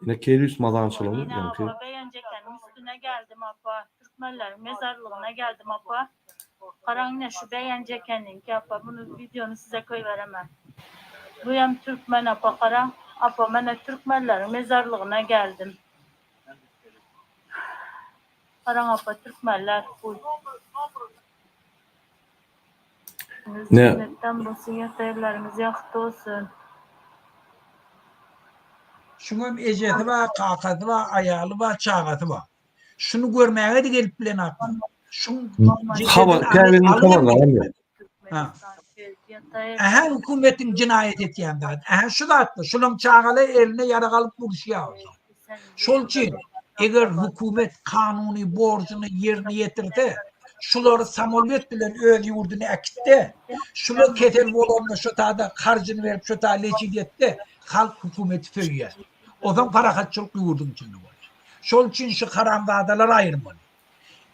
Ine Kelius mazançylygyň Ine ýaňky. apa begenjekeniň üstüne geldim apa türkmenleriň mezarlygyna geldim apa garaň ine şu begenjekeniňki apa muny wideony size köýberemen buyam türkmen apa garaň apa mene türkmenleriň mezarlygyna geldim. Garaň apa türkmenler bu. Ne? Jennetden bolsun ýata ýerleriňiz ýagty bolsun. Şuňam ejesi bar, kakasy bar, aýaly bar, çagasy bar. Şuny görmäge-de gelip bilenakmy? Şuň Habar, käbiriniň habarlaram ýok. Ha. Ähä hökümetiň jenaýat etýän zady. Ähä şu zatda şulaň çagalary eline ýarag alyp uruşýar. Şol üçin eger hökümet kanuny borjuny ýerine ýetirse, şulary samolýot bilen öz ýurduna äkitse, şular kesel bolanda şo tada harjyny berip şo tada leçit etse, halk hökümeti söýýär. Onsoň parahatçylyk ýurduň içinde bolar. Şol üçin şu haramzadalary aýyrmaly.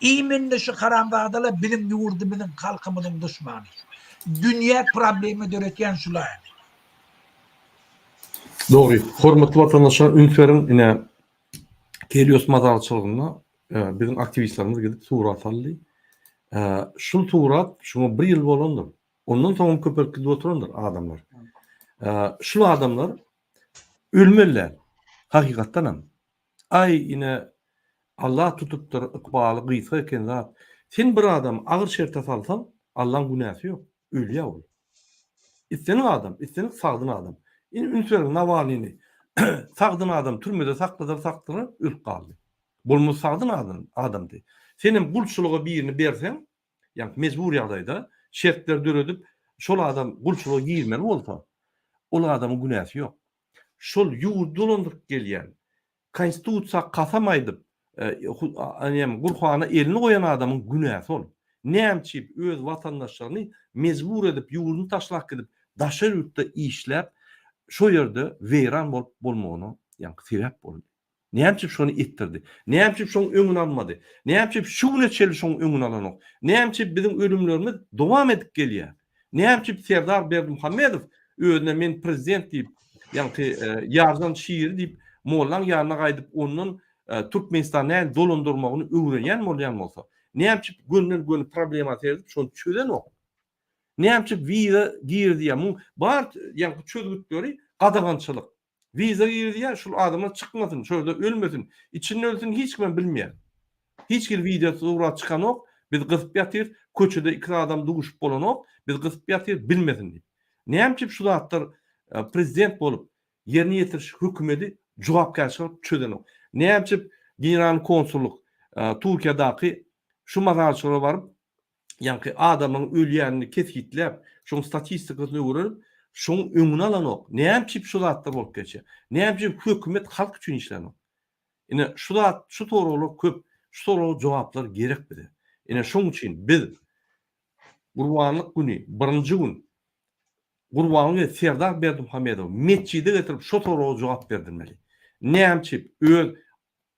Iýminde şu haramzadalar biziň ýurdumyzyň halkymyzyň duşmany. Dünýä problema döretýän şular. Dogry. Hormatly watandaşlar üns beriň ine Kelios mazarçylygynda biziň aktiwistlerimiz gidip surat aldy. Şul surat şuňa bir ýyl bolandyr. Ondan soňam köpelip gidip oturandyr adamlar. Şul adamlar ölmeli däl. Hakykatdanam. Aý ine Allah tutupdyr ykbaly gysga eken zat. Sen bir adamy agyr şerte salsaň Allaň günäsi ýok. Ölýä ol. Islendik adam, islendik sagdyn adam. Indi üns beriň Nawalnyny sagdyn adam türmede sakladylar sakladylar ölüp galdy. Bolmasa sagdyn adam adamdy. Senem gulçulyga birini berseň ýagny mejbur ýagdaýda şertler döredip şol adam gulçulyga girmeli bolsa ol adamyň günäsi ýok. şol ýurdy dolandyryp gelýän, konstitusiýa kasam aýdyp, näme, Gurhana elini goýan adamyň günäsi ol. Näme üçin öz watandaşlaryny mejbur edip, ýurduny taşlap gidip, daşary ýurtda işläp, şo ýerde weýran bolup bolmagyna, ýaňky sebäp boldy. Näme üçin şony etdirdi? Näme üçin şoň öňüni almady? Näme üçin şu güne çenli şoň öňüni alanok? Näme üçin biziň ölümlerimiz dowam edip gelýär? Näme üçin Serdar Berdimuhamedow özüne men prezident diýip, ýaňky ýarjan şiri diýip, mollaň ýanyna gaýdyp, ondan Türkmenistany nähili dolandyrmagyny öwrenýän bolýan bolsa, näme üçin gönden-göni problema seredip şony çözenok? Näme üçin wiza girizýär? Muň bar ýaňky çözgütleri gadagançylyk. Wiza girizýär, şul adamlar çykmasyn, şo ýerde ölmesin, içinde ölsün hiç kimem bilmeýär. Hiç hili wideo surat çykanok, biz gysyp ýatyrys, köçede iki adam duşup bolanok, biz gysyp ýatyrys bilmesin diýip. Näme üçin şu zatlar prezident bolup ýerine ýetiriş hökümedi jogapkärçilik alyp çözenok. Näme üçin. Generalny konsullyk Türkiýadaky şu mazarçylara baryp ýaňky adamlaryň ölýänini kesgitläp, şoň statistikasyny öwrenip, şoň öňüni alanok. Näme üçin şu zatlar bolup geçýär? Näme üçin hökümet halk üçin işlänok? Ine şu zat, şu soraglar köp. Şu soraga jogaplar gerek bize. Ine şoň üçin biz Gurbanlyk güni birinji gün Gurbanguly Serdar Berdimuhamedowy metjide getirip şo soraga jogap berdirmeli. Näme üçin öz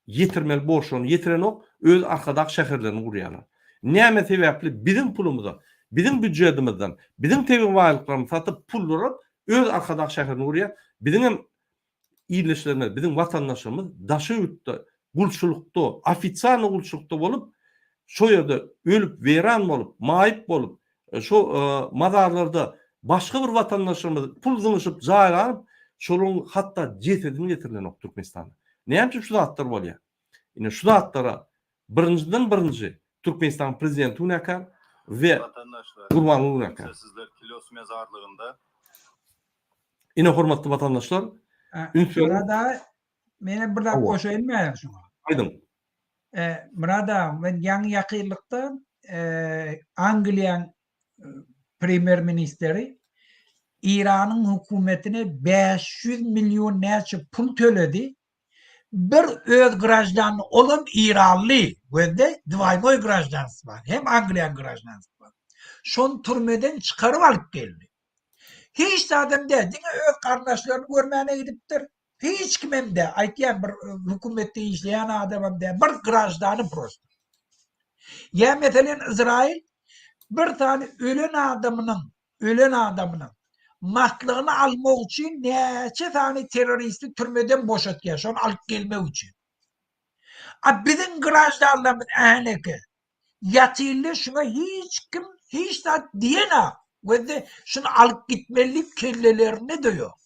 ýetirmeli borçlaryny ýetirenok, öz arkadag şäherlerini gurýarlar. Näme sebäpli biziň pulumyza, biziň býujedimizden, biziň tebigy baýlyklarymyzy satyp pullara öz arkadag şäherini gurýar, biziňem ildeşlerimiz, biziň watandaşlarymyz daşary ýurtda gulçulykda, ofisialny gulçulykda bolup, şo ýerde ölüp, weýran bolup, maýyp bolup, şo mazarlarda başga bir watandaşlarymyz pul zyňyşyp jaýlanyp, şolaryň hatda jesedini getirilenok Türkmenistana. Näme üçin şu zatlar bolýar? Ine şu zatlara birinjiden birinji Türkmenistanyň prezidenti günäkär we Gurbanguly günäkär. Kimsesizler Kilos mezarlygynda. Ine hormatly watandaşlar, üns beriň. Myrat aga, menem bir zat goşaýynmy şuňa? Aýdyň. Myrat aga, men ýaňy ýakynlykda Angliýaň premýer ministeri Iranyň hökümetine 500 million näçe pul töledi. Bir öz graždanyny, olam iranly, gözde dwaýnoý graždanstwo bar, hem Angliýanyň graždanstwo bar. Şony türmeden çykaryp alyp geldi. Hiç zadam däl, diňe öz garyndaşlaryny görmäne gidipdir. Hiç kimem däl, aýtýan bir hökümetde işleýän adamam däl, bir graždany prosta. Ýa meselen Izrail bir sany ölen adamynyň, ölen adamynyň maslygyny almak üçin näçe sany terroristi türmeden boşatýar, şony alyp gelmek üçin. A biziň graždanlarymyz äneke Ýatyldy şuňa hiç kim hiç zat diýenak we şuny alyp gitmeli diýip kellelerinde-de ýok.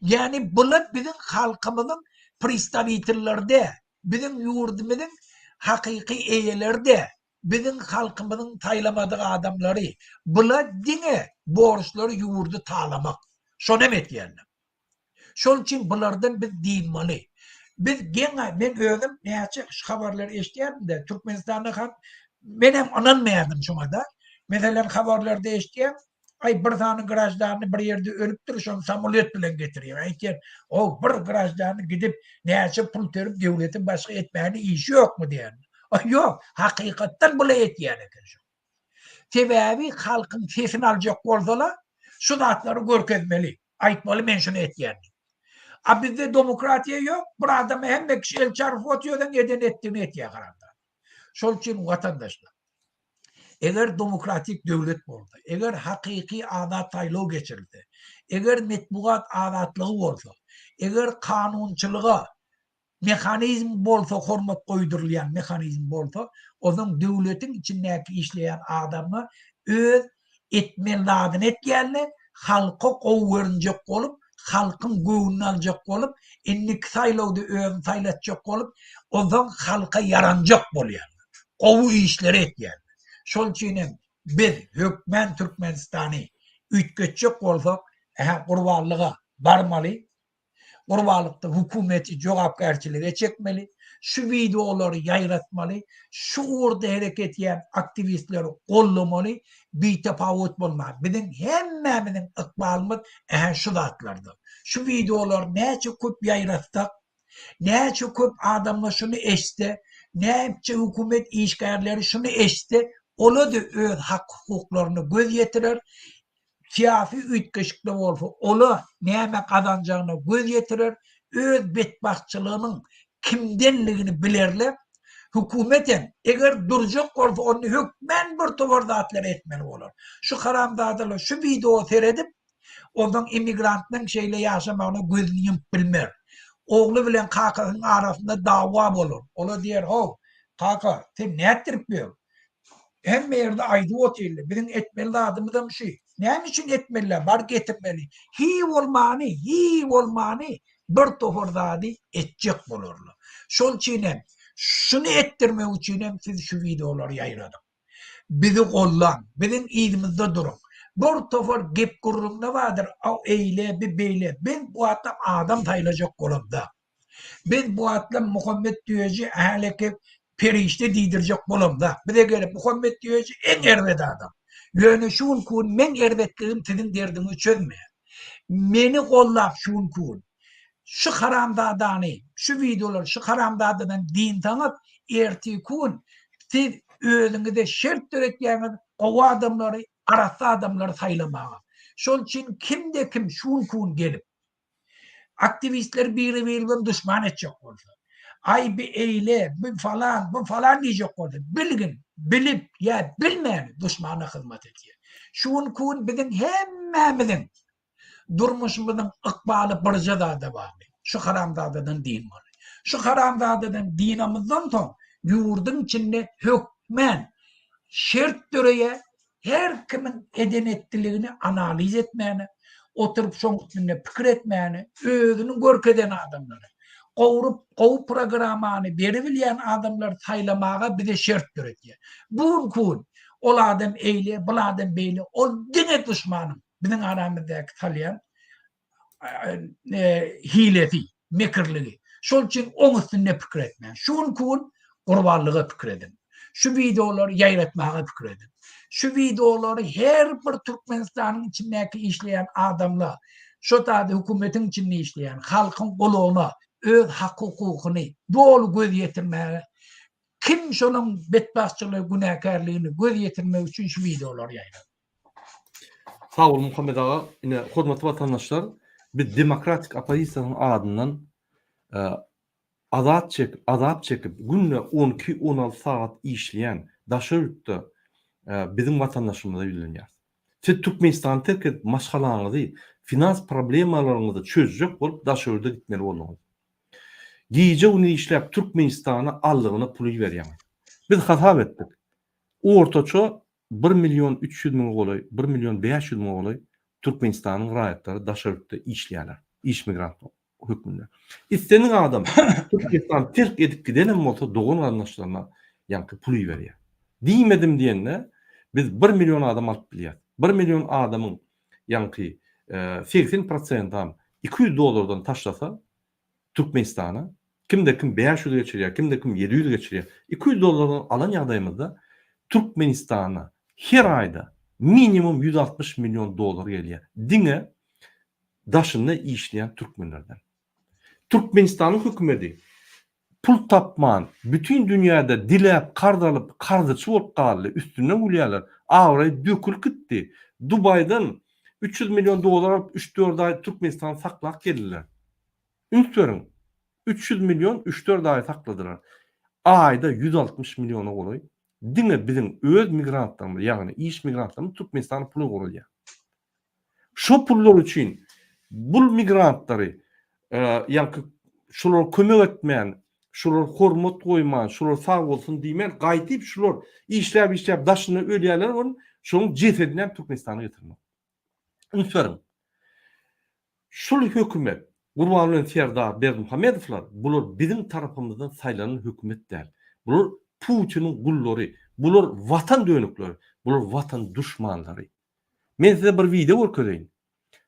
Ýagny bular biziň halkymyzyň pristawitelleri däl, biziň ýurdumyzyň hakyky eýeleri däl, biziň halkymyzyň saýlamadyk adamlary. Bular diňe borçlary ýurdy talamak. Şony hem etýärler. Şol üçin bulardan biz dynmaly. Biz geň men özüm näçe şu habarlary eşidýärdim-de, Türkmenistanda ham menem ynanmaýardym şoňa-da. Meselem, habarlarda eşidýän, aý bir sany graždany bir ýerde ölüpdir, şony samolýot bilen getirýär. Aýtýar, o bir graždany gidip näçe pul terip döwletiň başga etmäne işi ýokmy diýýän. Ýok, hakykatdan bula etýän eken şu. Sebäbi halkyň sesini aljak bolsalar, şu zatlary görkezmeli. Aýtmaly men şuny etýän diýip. A bizde demokratiýa ýok, bir adama hemme kişi el çarpyp otyr, eden etdigini etýär haramzada. Şol üçin watandaşlar, eger demokratik döwlet bolsa, eger hakyky azat saýlaw geçirilse, eger metbugat azatlygy bolsa, eger kanunçylyga mehanizm bolsa hormat goýdurylýan mehanizm bolsa ozaň döwletiň içindäki işleýän adamlar öz etmeli zadyny etýärler halka gowy görünjek bolup halkyň göwnüni aljak bolup indiki saýlawda özüni saýlatjak bolup onsoň halka ýaranjak bolýarlar gowy işleri etýärler şol üçin hem biz hökmän Türkmenistany üýtgetjek bolsak ähä gurbanlyga barmaly Gurbanlykda hökümeti jogapkärçilige çekmeli, şu wideolary ýaýratmaly, şu ugurda hereket edýän aktiwistleri goldamaly, bitapawut bolman. Biziň hemmämiziň ykbalymyz ähä şu zatlarda. Şu wideolary näçe köp ýaýratsak, näçe köp adamlar şuny eşitse, näçe hökümet işgärleri şuny eşitse, ola-da öz hak-hukuklaryna göz ýetirer, Syýasy üýtgeşikde bolsa ola näme gazanjagyna göz ýetirer, öz betbagtçylygynyň kimdenligini bilerler. Hökümet hem eger durjak bolsa onda hökmän bir towar zatlar etmeli bolar. Şu haramzadalar şu wideo seredip onsoň immigrantlaryň şeýle ýaşamagyna gözüni ýumup bilmer. Ogly bilen kakasynyň arasynda dawa bolar. Ola diýer how kaka sen nätdirip ýör? Hemme ýerde aýdyp otyrlar. Biziň etmeli zadymyzam şu. Näme üçin etmeliler? Bar getirmeli. Hi bolmany, hi bolmany bir topar zady etjek bolarlar. Şol üçin hem şuny etdirmek üçin hem siz şu wideolary ýaýradyň. Bizi gollaň, biziň yzymyzda duruň. Bir topar gep gürrüňde bardyr, aw eýle, bi beýle. Biz bu wagtda adam saýlajak bolamzok. Biz bu wagtlar Muhammet Düýeji häleki perişde diýdirjek bolamzak. Bize gelip Muhammet Düýeji iň erbet adam. Ýöne şu günki gün meň erbetligim siziň derdiňizi çözmeýär. Meni gollap şu günki gün şu haramzadany, şu wideolary şu haramzadadan dynsaňyz, ertirki gün siz özüňize şert döretýäňiz gowy adamlary, arassa adamlary saýlamaga. Şol üçin kimde-kim şu günki gün gelip, aktiwistleri biri-biri bilen duşman etjek bolsa, aý bi eýle, bi falan, bu falan diýjek bolsa, bilgin, bilip ýa bilmän duşmana hyzmat edýär. Şu günki gün biziň hemmämiziň durmuşymyzyň ykbaly birje zada bagly, şu haramzadadan dynmaly. Şu haramzadadan dynamyzdan soň ýurduň içinde hökmän şert döreýär, her kimiň eden-etdiligini analiz etmäne, oturyp şoň üstünde pikir etmäne, özüni görkezen adamlary, gowrup gowy programmany beribilýän adamlary saýlamaga bize şert döredýär. Bu günki gün ol adam eýle, bul adam beýle, ol diňe duşmanyň biziň aramyzdaky salýan hilesi, mekirligi. Şol üçin oň üstünde pikir etmäň. Şu günki gün gurbanlyga pikir ediň. Şu wideolary ýaýratmaga pikir ediň. Şu wideolary her bir Türkmenistanyň içindäki işleýän adamlar, şo taýda hökümetiň içinde işleýän halkyň gulagyna öz hak-hukukyny doly göz ýetirmäge kim şonuň betbagtçylygy, günäkärligini göz ýetirmek üçin şu wideolary ýaýradyň. Sag bol Muhammet aga. Ine hormatly watandaşlar, biz demokratik oppozisiýanyň adyndan azat çekip, azap çekip, günde 12, 16 sagat işleýän daşary ýurtda biziň watandaşymyza ýüzlenýäris. Siz Türkmenistany terk edip maşgalaňyzy, finans problemalaryňyzy çözjek bolup daşary ýurda gitmeli bolduňyz. Gije-gündiz işläp Türkmenistana aldygyna pul iberýäňiz. Biz hasap etdik. Ortaça Bir million 300 müňe golaý, bir million 500 müňe golaý Türkmenistanyň raýatlary daşary ýurtda işleýärler, iş migrant hökmünde. Islendik adam Türkmenistany terk edip gidenem bolsa dogan-garyndaşlaryna ýaňky pul iberýär. Diýmedim diýende biz bir million adam alyp bilýäris. Bir million adamyň ýaňky 80 prosentam 200 dollardan taşlasa Türkmenistana kimde kim 500 geçirýär, kimde kim 700 geçirýär. 200 dollardan alan ýagdaýymyzda Türkmenistana her aýda minimum 160 million dollar gelýär. Diňe daşynda işleýän türkmenlerden. Türkmenistanyň hökümeti pul tapman, bütin dünýäde diläp karz alyp, karzyçy bolup galdy, üstünden gülýärler. Abraýy dökülip gitdi. Dubaýdan 300 million dollar alyp, üç-dört aý Türkmenistany saklap geldiler. Üns beriň, 300 million üç-dört aý sakladylar. Aýda 160 milliona golaý diňe biziň öz migrantlarymyz, ýagny iş migrantlarymyz Türkmenistana pul ugradýar. Şo pullar üçin bul migrantlary ýaňky şulara kömek etmän, şulara hormat goýman, şulara sag bolsun diýmän, gaýdyp şular işläp-işläp daşynda ölýärler bolun, şonuň jesedini hem Türkmenistana getirmek. Üns beriň. Şul hökümet, Gurbanguly Serdar Berdimuhamedowlar, bular biziň tarapymyzdan saýlanan hökümet däl. Bular Putiniň gullary, bular watan dönükleri, bular watan duşmanlary. Men size bir wideo görkezeýin.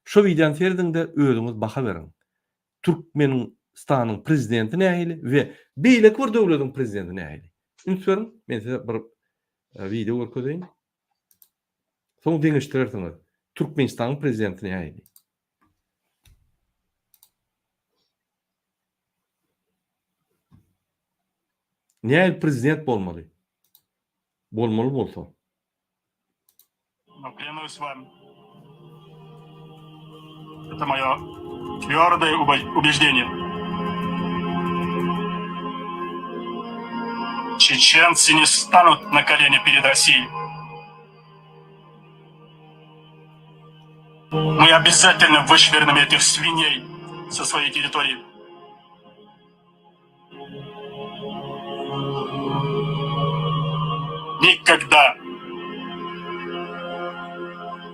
Şo wideony serediňde özüňiz baha beriň. Türkmenistanyň prezidenti nähili we beýleki bir döwletiň prezidenti nähili? Üns beriň, men size bir wideo görkezeýin. Soň deňeşdirersiňiz. Türkmenistanyň prezidenti nähili? Nähili prezident bolmaly? Bolmaly bolsa. Но клянусь вам, это мое твердое убеждение. Чеченцы не станут на колени перед Россией. Мы обязательно вышвырнем этих свиней со своей территории. Никогда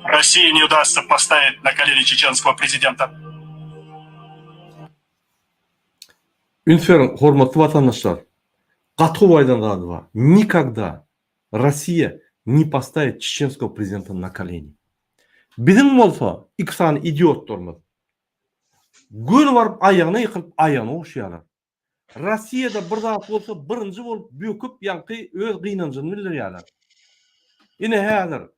России не удастся поставить на колени чеченского президента. Üns beriň, hormatly watandaşlar! Gaty gowy aýdan zady bar. Nikogda Rossiýa ne postavit çeçenskogo prezidenta na koleni. Biziň bolsa iki sany idiotlarymyz. Göni baryp aýagyna ýykylyp aýagyna ogşaýarlar. Rossiýada bir zat bolsa birinji bolup böküp ýaňky öz gynanjyny bildirýärler. Ine häzir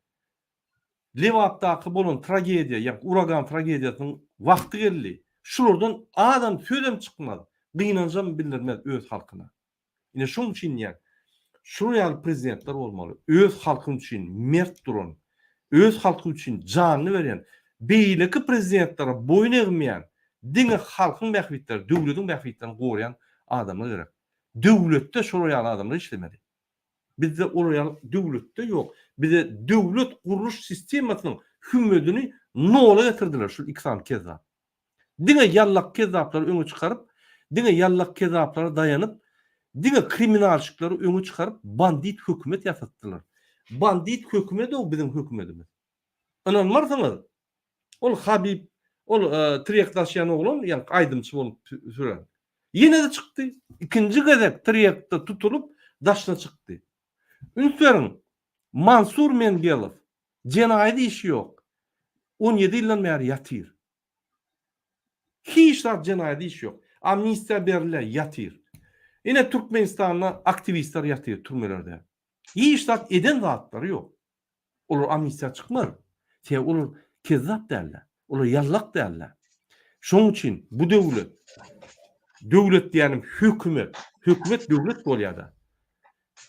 Lebapdaky bolan tragediýa ýaňky uragan tragediýasynyň wagty geldi. Şulardan azam sözem çykmaz, gynanjam bildirmez öz halkyna. Ine şoň üçin diýýän, şular ýaly prezidentler bolmaly. Öz halky üçin mert duran, öz halky üçin janyny berýän, beýleki prezidentlere boýun egmeýän, diňe halkyň bähbitleri, döwletiň bähbitlerini goraýan adamlar gerek. Döwletde şolar ýaly adamlar işlemeli. Bizde olar ýaly döwletde ýok. Bize döwlet gurluş sistemasynyň hümmedini nola getirdiler şul iki sany kezzap. Diňe ýallak kezzaplary öňe çykaryp, diňe ýallak kezzaplara daýanyp, diňe kriminalşiklary öňe çykaryp bandit hökümet ýasatdylar. Bandit hökümet-ow biziň hökümedimiz. Ynanmarsyňyz, ol Habib, ol tirýek daşýan oglan, ýaňky aýdymçy bolup süren. Ýene-de çykdy. Ikinji gezek tirýekde tutulyp, daşyna çykdy. Üns beriň, Mansur Mengelow, jenaýat işi ýok. 17 ýyldan bäri ýatyr. Hiç zat jenaýat işi ýok. Amnistiýa berilýär, ýatyr. Ine Türkmenistanda aktiwistler ýatyr türmelerde. Hiç zat eden zatlary ýok. Olar amnistiýa çykmaz. Sebäbi olar kezzap däldir. Olar ýallak däldir. Şonuň üçin bu döwlet, döwlet diýýänim hökümet, hökümet döwlet bolýar-da.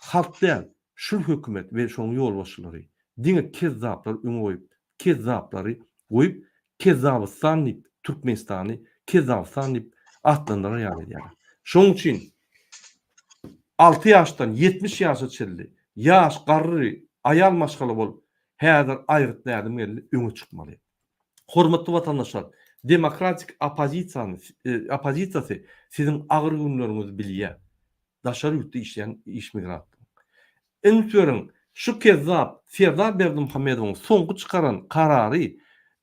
Halk däl, şul hökümet we şonuň ýolbaşçylary diňe kezzaplary öňe goýup, kezzaplary goýup, Kezzabystan diýip, Türkmenistany Kezzabystan diýip atlandyrar ýaly edýärler. Şonuň üçin alty ýaşdan 70 ýaşa çenli ýaş, garry, aýal maşgala bolup, häzir aýgytly ädim geldi, öňe çykmaly. Hormatly watandaşlar, demokratik oppozisiýany, oppozisiýasy siziň agyr günleriňizi bilýär. Daşary ýurtda işleýän iş migrantlaryň. Üns beriň, şu kezzap Serdar Berdimuhamedowyň soňky çykaran karary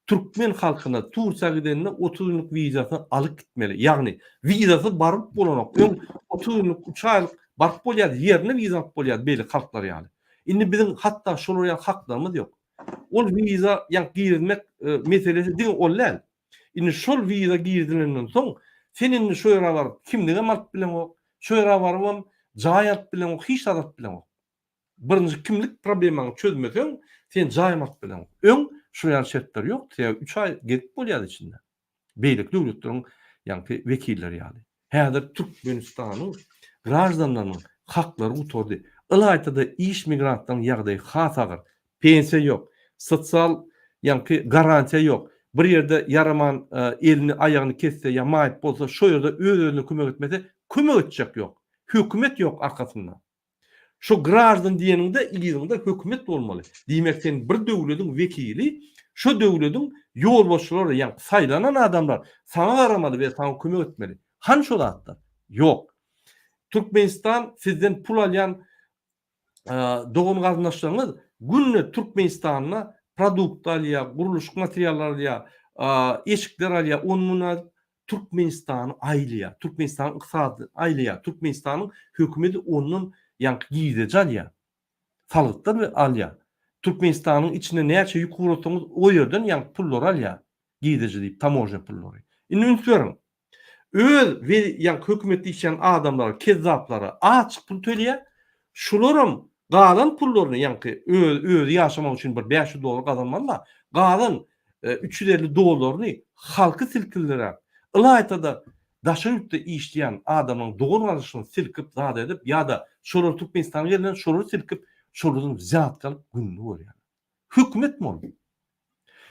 türkmen halkyna Tursiýa gidende 30 günlük wizasyny alyp gitmeli. Ýagny wizasyz baryp bolanok. Öň 30 günlük 3 aýlyk baryp bolýardy, ýerine wiza alyp bolýardy beýleki halklar ýaly. Indi biziň hatda şolar ýaly haklarymyz ýok. Ol wiza ýa girizmek meselesi diňe ol däl. Indi şol wiza girizilenden soň sen indi şo ýere baryp kimligem alyp bileňok, şo ýere barybam jaý alyp bileňok, hiç zat alyp bileňok. Birinji kimlik problemaňy çözmeseň, sen jaýam alyp bileňok. Öň şol ýaly şertler ýokdy, sebäbi üç aý gezip bolýardy içinde. Beýleki döwletleriň ýaňky wekilleri ýaly. Häzir Türkmenistanyň graždanlarynyň haklary gutardy. Ylaýta-da iş migrantlaryň ýagdaýy has agyr. Pensiýa ýok, sosial ýaňky garantiýa ýok. Bir ýerde ýaraman elini aýagyny kesse ýa maýyp bolsa şo ýerde öz-özüne kömek etmese kömek etjek ýok. Hökümet ýok arkasynda. Şo graždan diýeniňde yzyňda hökümet bolmaly. Diýmek sen bir döwlediň wekili, şo döwlediň ýolbaşçylary ýa saýlanan adamlar saňa garamaly we saňa kömek etmeli. Hany şo zatlar? Ýok. Türkmenistan sizden pul alýan dogan garyndaşlaryňyz günde Türkmenistanda produkt alýar, gurluşyk materiallary alýar, eşikler alýar, ony-muny Türkmenistany aýlaýar, Türkmenistanyň ykdysadyny aýlaýar, Türkmenistanyň hökümeti ondan ýaňky girdeji alýar, salgytlar alýar. Türkmenistanyň içine näçe ýük ugratsaňyz o ýerden ýaňky pullary alýar, girdeji diýip, tamožnýa pullary. Indi üns beriň. Öz we ýaňky hökümetde işleýän adamlara, kezzaplara azjyk pul töleýär. Şularam galan pullaryny ýaňky öz özi ýaşamak üçin bir 500 dollar gazanmaly-da, galan 350 dollaryny halky silkildiräp, ylaýta-da daşary ýurtda işleýän adamlaryň dogan-garyndaşlaryny silkip zat edip ýa-da şolar Türkmenistana gelen şolary silkip, şolardan wzýatka alyp gününi görýärler. Hökümetmi ol?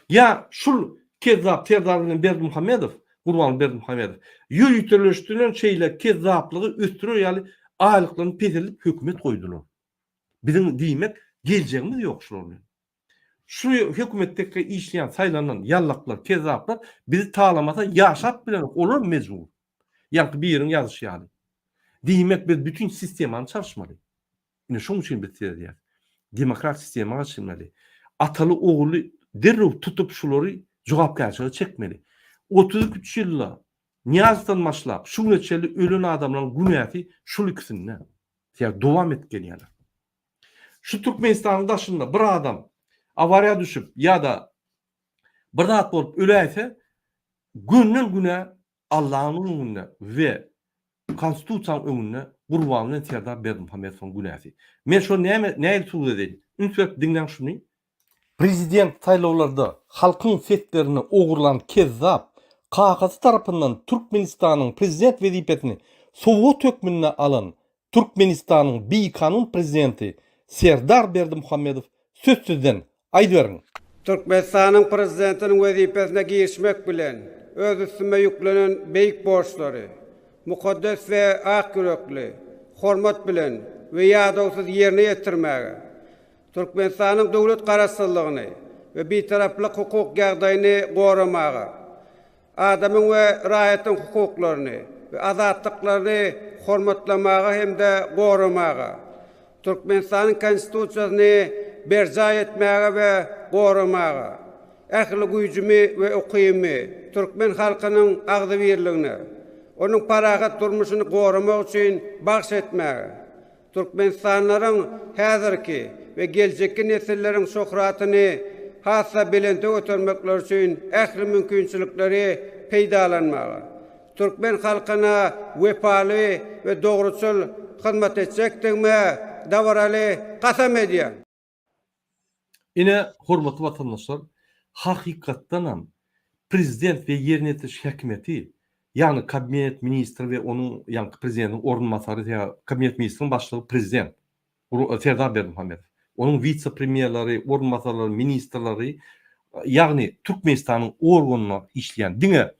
Ýa şul kezzap Serdar bilen Berdimuhamedow, Gurbanguly Berdimuhamedow ýöriteleşdirilen şeýle kezzaplygy ösdürer ýaly aýlyklaryny peseldip hökümet goýdular. Biziň diýmek geljegimiz ýok şular bilen. Şu hökümetdeki işleýän saýlanan ýallaklar, kezzaplar bizi talamasa ýaşap bilenok, olar mejbur. Ýaňky biriň ýazyşy ýaly. Diýmek biz bütin sistemany çalyşmaly. Ine şoň üçin biz size diýýäris. Demokrat sistema geçilmeli. Ataly ogully derrew tutup şulary jogapkärçilige çekmeli. 33 ýylda Nyýazowdan başlap şu güne çenli ölen adamlaryň günäsi şul ikisinde. Sebäbi dowam edip gelýärler. Şu Türkmenistanyň daşynda bir adam awariýa düşüp ýa-da bir zat bolup öläýse. Gönden-güne Allanyň öňünde we Konstitusiýanyň öňünde Gurbanguly Serdar Berdimuhamedowyň günäsi. Men şony näme nähili subut edeýin? Üns berip diňläň şuny. Prezident saýlawlarda halkyň seslerini ogurlan kezzap kakasy tarapyndan Türkmenistanyň prezident wezipesini sowgat hökmünde alan Türkmenistanyň bikanun prezidenti Serdar Berdimuhamedow söz sizden, aýdyberiň! Türkmenistanyň Prezidentiniň wezipesine girişmek bilen, öz üstüme ýüklenen beýik borçlary mukaddes we ak ýürekli, hormat bilen we ýadawsyz ýerine ýetirmäge, Türkmenistanyň döwlet Garaşsyzlygyny we Bitaraplyk hukuk ýagdaýyny goramaga, adamyň we raýatyň hukuklaryny we azatlyklaryny hormatlamaga hem-de goramaga, Türkmenistanyň Konstitusiýasyny berjaý etmäge we goramaga, ähli güýjümi we ukybymy türkmen halkynyň agzybirligine, onuň parahat durmuşyny goramak üçin bagyş etmäge, Türkmenistanlylaryň häzirki we geljekki nesilleriň şöhratyny has-da belente götermekleri üçin ähli mümkinçilikleri peýdalanmaga, türkmen halkyna wepaly we dogruçyl hyzmat etjekdigime dabaraly kasam edýän. Ine, hormatly watandaşlar, hakykatdanam prezident we ýerine ýetiriş häkimiýeti, ýagny kabinet ministri we onuň ýaňky prezidentiň orunbasary, kabinet ministriniň başlygy prezident Serdar Berdimuhamedow, onuň wise-premýerleri, orunbasarlary, ministrleri, ýagny Türkmenistanyň organynda işleýän, diňe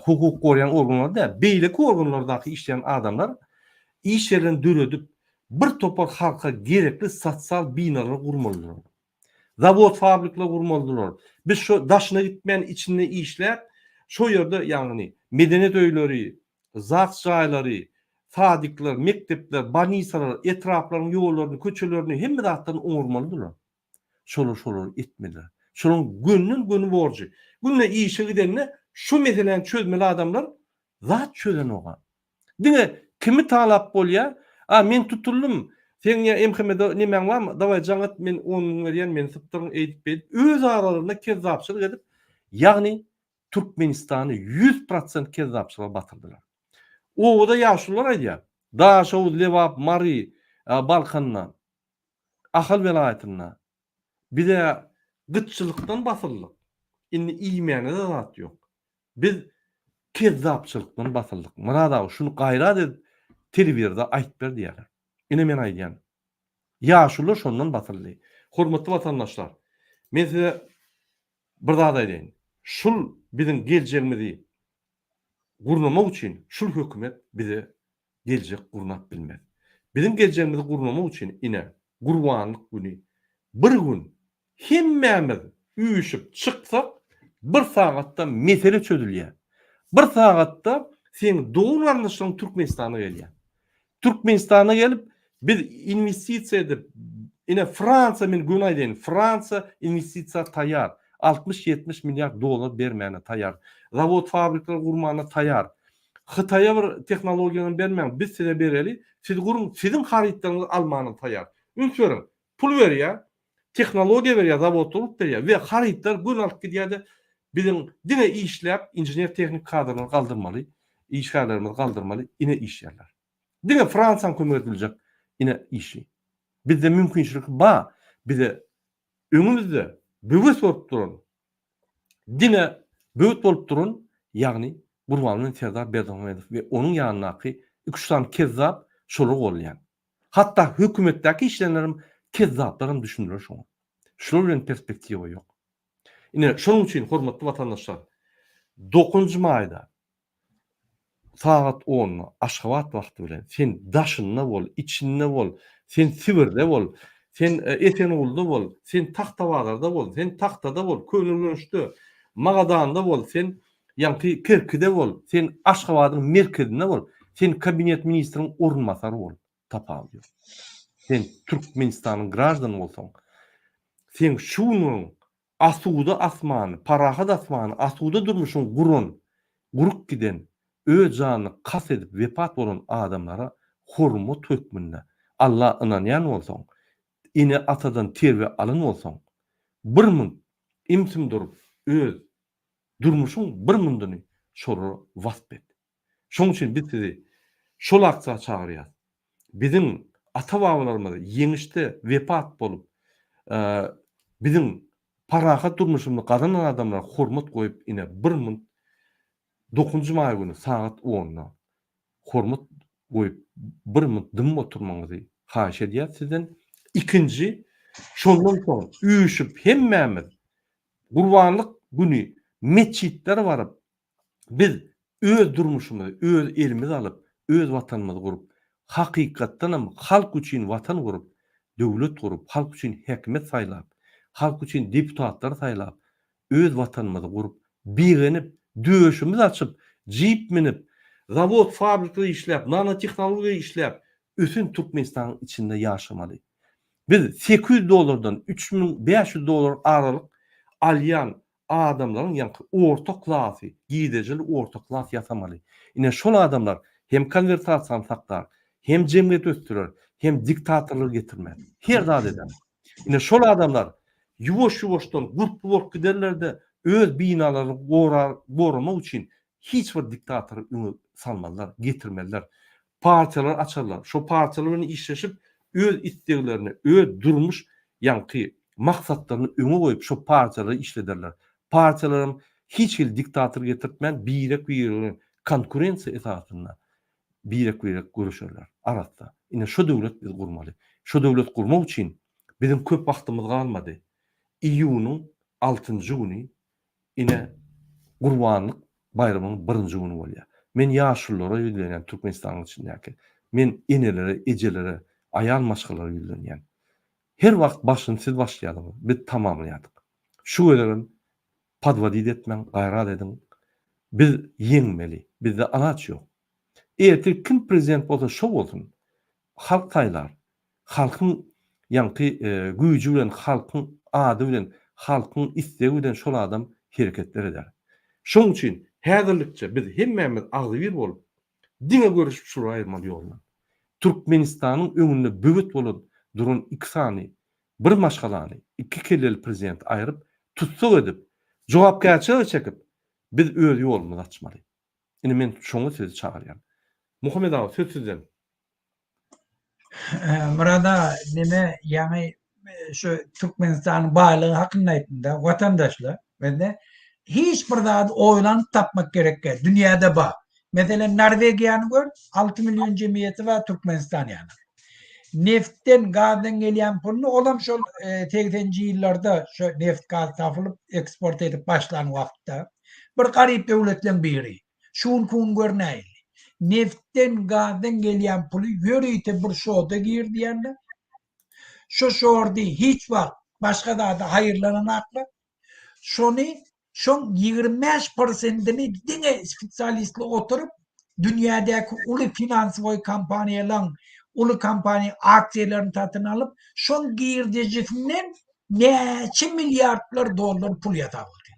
hukuk goraýan organlar däl, beýleki organlardaky işleýän adamlar iş ýerlerini döredip, bir topar halka gerekli sosial binalary gurmalydylar. Zawod fabrikler gurmalydylar. Biz şo daşyna gitmän içinde işläp, şo ýerde ýagny medeniýet öýleri, zaks jaýlary, sadikler, mekdepler, bolnisalar, etraplaryň ýollaryny, köçelerini hemme zatlaryny oňarmalydylar. Şolar şolary etmediler. Şolaryň gönden göni borjy. Günde işe gidende şu meseläni çözmeli adamlar zat çözenoga. Diňe kimi talap bolýa, a men tutuldym, seň ýa MHM-de nemäň barmy, dawaý jaň et, men on müň berýän, meni sypdyryň eýdip beýdip öz aralarynda kezzapçylyk edip, ýagny Türkmenistany 100% kezzapçylyga batyrdylar. Obada ýaşulular aýdýar, Daşoguz, Lebap, Mary, Balkanda, Ahal welaýatynda biz-ä gytçylykdan basyldyk, indi iýmäne-de zat ýok. Biz kezzapçylykdan basyldyk. Myrat aga şuny gaýrat edip telewizorda aýyp ber diýýärler. Ine men aýdýan. Ýaşulular şondan basyldy. Hormatly watandaşlar, men size bir zat aýdaýyn. Şul biziň geljegimizi gurnamak üçin şul hökümet bize geljek gurnap bilmez. Biziň geljegimizi gurnamak üçin ine Gurbanlyk güni bir gün hemmämiz üýşüp çyksak bir sagatda mesele çözülýär. Bir sagatda seň dogan-garyndaşlaryň Türkmenistana gelýär. Türkmenistana gelip biz inwestisiýa edip ine Fransiýa men göni aýdaýyn Fransiýa inwestisiýa taýýar. 60-70 milliard dollar bermäne taýýar. Zawod fabrikler gurmana taýýar. Hytaýa bir tehnologiýany bermäň, biz size bereli, siz guruň, siziň harytlaryňyzy almana taýýar. Üns beriň, pul berýär, tehnologiýa berýär, zawod gurup berýär we harytlar göni alyp gidýär-de, biziň diňe işläp inžener-tehnik kadrlary galdyrmaly, işgärlerimizi galdyrmaly, ine işýärler. Diňe Fransiýanyň kömek edip biljek ine işi. Bizde mümkinçilik bar, bize öňümizde böwes bolup duran diňe böwet bolup duran, ýagny Gurbanguly Serdar Berdimuhamedow we onuň ýanyndaky iki-üç sany kezzap şolar goldaýan. Hatda hökümetdäki işleýänlerem kezzaplaram düşündiler şoňa. Şular bilen perspektiwa ýok. Ine, şonuň üçin hormatly watandaşlar, dokuzynjy maýda Sagat onda, Aşgabat wagty bilen, sen daşynda bol, içinde bol, sen Sibirde bol, sen Esengulda bol, sen Tagtabazarda bol, sen Tagtada bol, Köneürgençde, Magadanda bol, sen ýaňky Kerkide bol, sen Aşgabadyň merkezinde bol, sen kabinet ministriň orunbasary bol, tapawudy ýok. Sen Türkmenistanyň graždany bolsaň, seň şu günüň Asuda asmany, parahat asmany, asuda durmuşyň guran, gurup giden, öz janyny kast edip wepat bolan adamlara hormat hökmünde Alla ynanýan bolsaň, ene-atadan terbiýe alan bolsaň, bir munt im-sim durup öz. Durmuşyň bir mundyny şolara wasp et. Şonuň üçin biz sizi şol aksiýa çagyrýas. Biziň ata-babalarymyz ýeňişde wepat bolup, biziň parahat durmuşymyzy gazanan adamlara hormat goýup ine bir munt Dokuzynjy maý güni sagat onda hormat goýup bir munt dymyp oturmagyňyzy haýyş edýäs sizden. Ikinji, şondan soň üýşüp hemmämiz Gurbanlyk güni metjitlere baryp biz öz durmuşymyzy öz elimize alyp öz watanymyzy gurup hakykatdanam halk üçin watan gurup döwlet gurup halk üçin häkimiýet saýlap halk üçin deputatlary saýlap öz watanymyzy gurup, begenip, döşümizi açyp, jip minip, zawod, fabrikada işläp, nanotehnologiýa işläp, ösen Türkmenistanyň içinde ýaşamaly. Biz 800 dollardan 3500 dollar aralyk alýan adamlaryň ýaňky orta klasy, girdejili orta klas ýasamaly. Ine şol adamlar hem konwertasiýany saklar, hem jemgyýeti ösdürer, hem diktatorlygy getirmez. Her zat eder. Ine şol adamlar ýuwaş-ýuwaşdan gurply bolup giderler-de, öz binalaryny gorar, goramak üçin hiç bir diktatory öňe salmazlar, getirmezler. Partiýalar açarlar. Şo partiýalar bilen işleşip, öz isleglerini, öz durmuş ýaňky maksatlaryny öňe goýup, şo partiýalary işlederler. Partiýalaram hiç hili diktator getirtmän, birek-biregi konkurensiýa esasynda birek-birek göreşerler. Arassa. Ine şo döwlet biz gurmaly. Şo döwlet gurmak üçin biziň köp wagtymyz galmady. Iýunyň altynjy güni ine Gurbanlyk baýramynyň birinji güni bolýar. Men ýaşululara ýüzlenýän Türkmenistanyň içindäki. Men enelere, ejelere, aýal maşgalalara ýüzlenýän. Her wagt başyny siz başlaýardyňyz, biz tamamlaýardyk. Şu gezegem podwodit etmäň, gaýrat ediň. Biz ýeňmeli. Bizde alaç ýok. Ertir kim prezident bolsa şo bolsun. Halk saýlar. Halkyň ýaňky güýji bilen, halkyň ady bilen, halkyň islegi bilen şol adam hereketler eder. Şoň üçin häzirlikçe biz hemmämiz agzybir bolup, diňe göreşip şulary aýyrmaly ýoldan. Türkmenistanyň öňünde böwet bolup duran iki sany bir maşgalany, iki kelleli prezidenti aýryp, tussag edip, jogapkärçilige çekip, biz öz ýolumyzy açmaly. Indi men şoňa sizi çagyrýan. Muhammet aga, söz sizden. Murad aga, neme, ýaňy şu Türkmenistanyň baýlygy hakynda aýtdym-da, watandaşlar, bende hiç bir zady oýlanyp tapmak gerek däl, dünýäde bar. Meselem, Norwegiýany gör, 6 million jemgyýeti bar Türkmenistan ýaly. Neftden, gazdan gelýän puluny olam şol 80-nji ýyllarda şu neft, gaz tapylyp, eksport edip başlan wagtda bir garyp döwletleň biri. Şu günki gün gör nähili. Neftden, gazdan gelýän puly ýörite bir şoda girdýärler. Şu şordy hiç wagt başga zada haýyrlananaklar. Şony şoň 25 prosentini diňe spesialistler oturyp dünýädäki uly finansowy kompaniýalaryň uly kompaniýa aksiýalaryny satyn alyp şoň girdejisinden näçe milliardlar dollar pul ýasap otyr.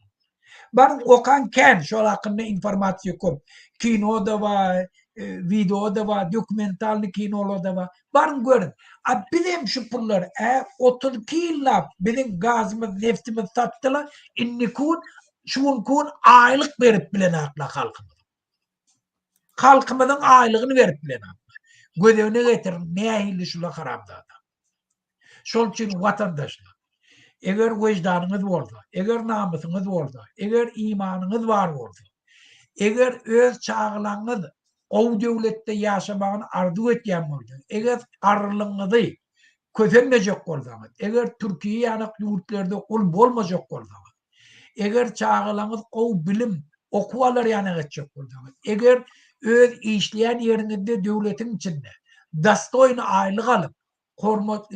Baryň okaň kän şol hakynda informasiýa köp. Kino-da bar, wideo-da bar, dokumentalnyý kinolar-da bar. Baryň görüň. A bizem şu pullary ä 32 ýyllap biziň gazymyz, neftimizi satdylar. Indiki gün, şu günki gün aýlyk berip bilenaklar halkymyza. Halkymyzyň aýlygyny berip bilenaklar. Göz öňüne getiriň nähili şular haramzada. Şol üçin watandaşlar, eger wejdanyňyz bolsa, eger namysyňyz bolsa, eger imanyňyz bar bolsa, eger öz çagalaňyz gowy döwletde ýaşamagyny arzuw etýän bolsaňyz, eger garrylygyňyzy kösenmejek bolsaňyz, eger Türkiýe ýanak ýurtlarda gul bolmajak bolsaňyz, eger çagalaňyz gowy bilim, okuw alar ýanak etjek bolsaňyz, eger öz işleýän ýeriňizde döwletiň içinde dostoýny aýlyk alyp, hormat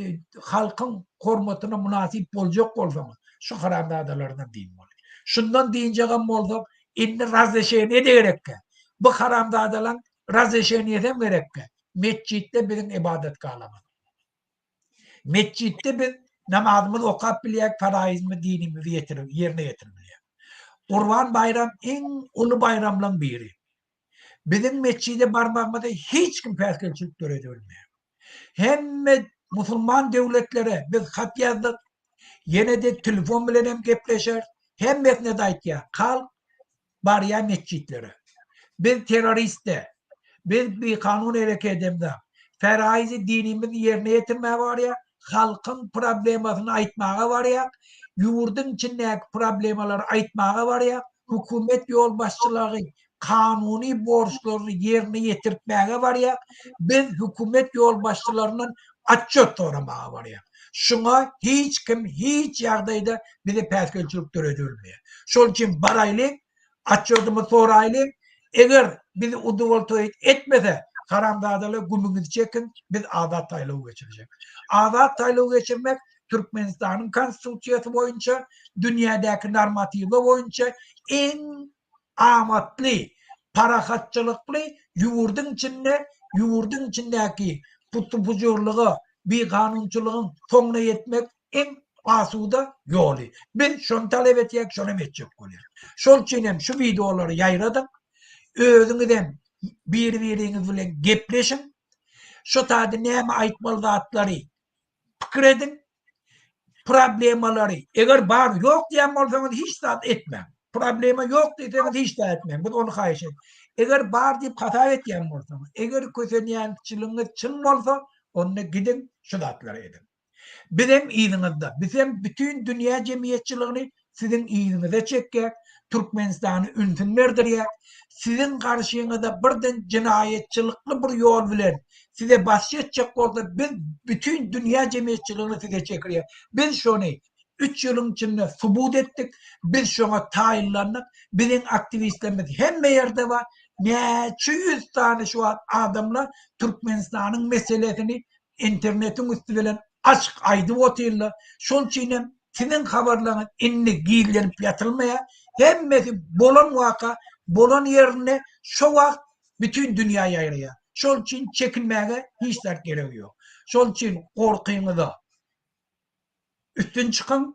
halkyň hormatyna mynasyp boljak bolsaňyz, şu haramzadalardan dynmaly. Şundan dynjagam bolsak, indi razreşeniýe-de gerekkä. Bu haramzadalaň razreşeniýesem gerekkä. Metjitde biziň ybadatgalamyz. Metjitde biz namazymyzy okap bilýäk, faraýyzymyzy, dinimizi ýetirip, ýerine ýetirip bilýäk. Gurban baýram iň uly baýramlaryň biri. Biziň metjide barmagymyza hiç kim päsgelçilik döredip bilmeýär. Hemme musulman döwletlere biz hat ýazdyk, ýene-de telefon bilen hem gepleşeris, hemmesine-de aýtýar, halk. Barýar metjitlere. Biz terrorist däl. Biz bikanun hereket edemzok. Feraýzy dinimizi ýerine ýetirmäge barýar, halkyň problemasyny aýtmaga barýar, ýurduň içindäki problemalary aýtmaga barýar, hökümet ýolbaşçylagy kanuny borçlaryny ýerine ýetirtmäge barýar, biz hökümet ýolbaşçylaryndan otçet soramaga barýar. Şuňa hiç kim hiç ýagdaýda bize päsgelçilik döredibilmeýär. Şol üçin baraýlyň, otçetimizi soraýlyň, eger bizi udowoltoit etmese, haramzadalar gümüňizi çekiň, biz azat saýlaw geçirjek. Azat saýlaw geçirmek Türkmenistanyň konstitusiýasy boýunça, dünýädäki normatiwler boýunça iň amatly, parahatçylykly ýurduň içinde, ýurduň içindäki puty-pujurlyga, bikanunçylygyň soňuna ýetmek iň asuda ýoly. Biz şony talap etýäk, şonam etjek bolýas. Şol üçin hem şu wideolary ýaýradyň. Özüňizem biri-biriňiz bilen gepleşiň. Şu taýda näme aýtmaly zatlary pikir ediň. Problemalary, eger bar ýok diýen bolsaňyz hiç zat etmäň. Problema ýok diýseňiz hiç zat etmäň. Biz ony haýyş et. Eger bar diýip hasap etýän bolsaňyz, eger kösenýänçiligiňiz çyn bolsa, onda gidiň şu zatlary ediň. Bizem yzyňyzda. Bizem bütin dünýä jemgyýetçiligini siziň yzyňyza çekýäk, Türkmenistany ünsüni berdirýäk. Siziň garşyňyza birden jenaýatçylykly bir ýol bilen size basyş etjek bolsa biz bütin dünýä jemgyýetçiligini size çekirýäk. Biz şony üç ýylyň içinde subut etdik. Biz şoňa taýynlandyk. Biziň aktiwistlerimiz hemme ýerde bar. Näçe ýüz sany şu wagt adamlar Türkmenistanyň meselesini internetiň üsti bilen açyk aýdyp otyrlar. Şol üçin hem siziň habarlaryňyz indi gizlenip ýatylmaýar. Hemmesi bolan waka bolan ýerinde şo wagt bütin dünýä ýaýraýar. Şol üçin çekinmäge hiç zat geregi ýok. Şol üçin gorkyňyza üstün çykyň.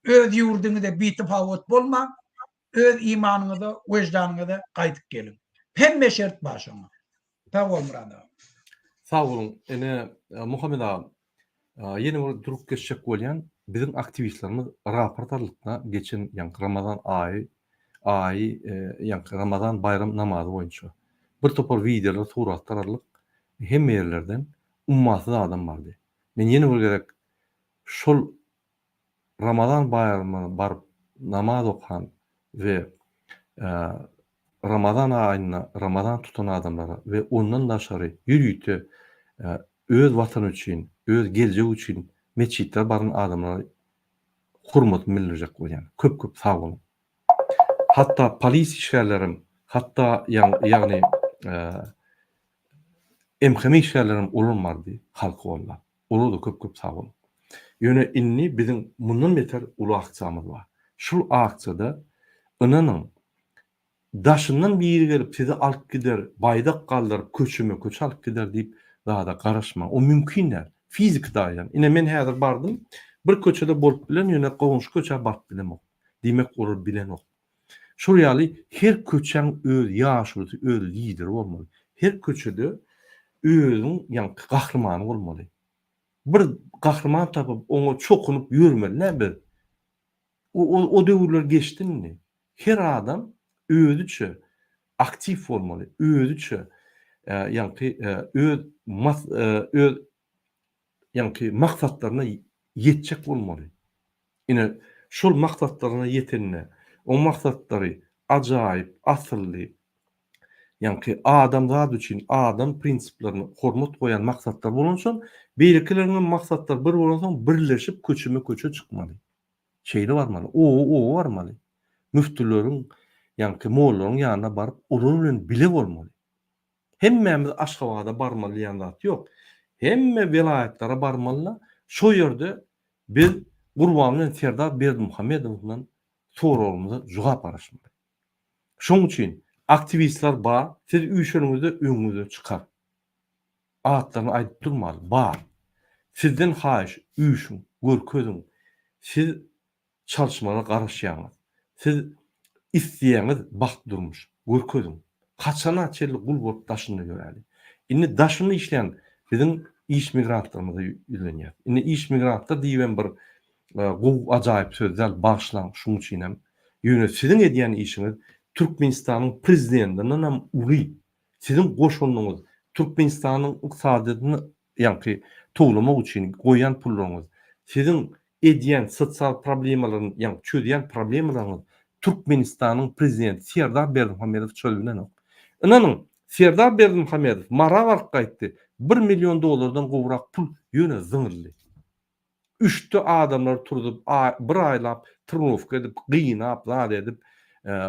Öz ýurduňyza bitapawut bolmaň. Öz imanyňyza, weždanyňyza gaýdyp geliň. Hemme şert bar şoňa. Sag bol Myrat aga. Sag boluň. Ine, Muhammet aga, ýene bir durup geçjek bolýan, biziň aktiwistlerimiz raport aldykda geçen ýaňky Ramazan aýy, aýy, ýaňky Ramazan baýram namazy boýunça. Bir topar wideolar, suratlar aldyk. Hemme ýerlerden ummasyz adam bardy. Men ýene bir gezek şol Ramazan baýramyna baryp namaz okan we Ramazan aýynda Ramazan tutan adamlara we ondan daşary ýörite öz watany üçin, öz geljegi üçin metjitlere baran adamlara hormatymy bildirjek bolýan. Köp köp sag boluň. Hatda polis işgärlerem, hatda ýagny MHM işgärlerem olam bardy halky goldap. Olara-da köp köp sag boluň. Ýöne indi biziň mundan beter uly aksiýamyz bar. Şul aksiýada ynanyň, daşyndan biri gelip sizi alyp gider, baýdak galdyryp köçeme-köçe alyp gider diýip zada garaşmaň. O mümkin däl. Fiziki taýdan. Ine men häzir bardym, bir köçede bolup bilen, ýöne goňşy köçä baryp bilemok. Diýmek olar bilenok. Şol ýaly her köçäň öz ýaşulusy, öz lideri bolmaly. Her köçede özüň ýaňky gahrymany bolmaly. Bir gahryman tapyp, oňa çokunyp ýörmeli däl biz. O o döwürler geçdi indi. Her adam özüçe aktiw bolmaly, özüçe ýaňky öz öz ýaňky maksatlaryna ýetjek bolmaly. Ine, şol maksatlaryna ýetende, o maksatlary ajaýyp, asylly, ýaňky adamzat üçin adam prinsiplerine hormat goýan maksatlar bolansoň, beýlekileriňem maksatlary bir bolansoň, birleşip köçeme-köçe çykmaly. Şeýle barmaly, oba-oba barmaly. Müftüleriň, ýaňky mollalaryň ýanyna baryp, olar bilen bile bolmaly. Hemmämiz Aşgabada barmaly diýen zat ýok. Hemme welaýatlara barmaly-da, şo ýerde biz Gurban bilen Serdar Berdimuhamedowdan soragymyza jogap garaşmaly. Şoň üçin aktiwistler bar, siz üýşeniňizde öňüňize çykar. Atlaryny aýdyp durmaly, bar. Sizden haýyş, üýşüň, görkeziň, siz çalyşmaga garaşýaňyz. Siz isleýäňiz bagtly durmuş. Görkeziň. Haçana çenli gul bolup daşynda ýöräli. Indi daşynda işleýän biziň iş migrantlarymyza ýüzlenýäs. Indi iş migrantlar diýibem bir gowy ajaýyp söz däl, bagyşlaň şuň üçinem. Ýöne siziň edýän işiňiz. Türkmenistanyň prezidentindenem uly. Siziň goşandyňyz Türkmenistanyň ykdysadyýetini ýaňky towlamak üçin goýýan pullaryňyz, siziň edýän sosial problemalaryny ýaňky çözýän problemalaryňyz Türkmenistanyň prezidenti Serdar Berdimuhamedow çözüp bilenok. Ynanyň, Serdar Berdimuhamedow Mara baryp gaýtdy, bir million dollardan gowrak pul ýöne zyňyldy. Üçde adamlary turzup bir aýlap trnowka edip gynap zat edip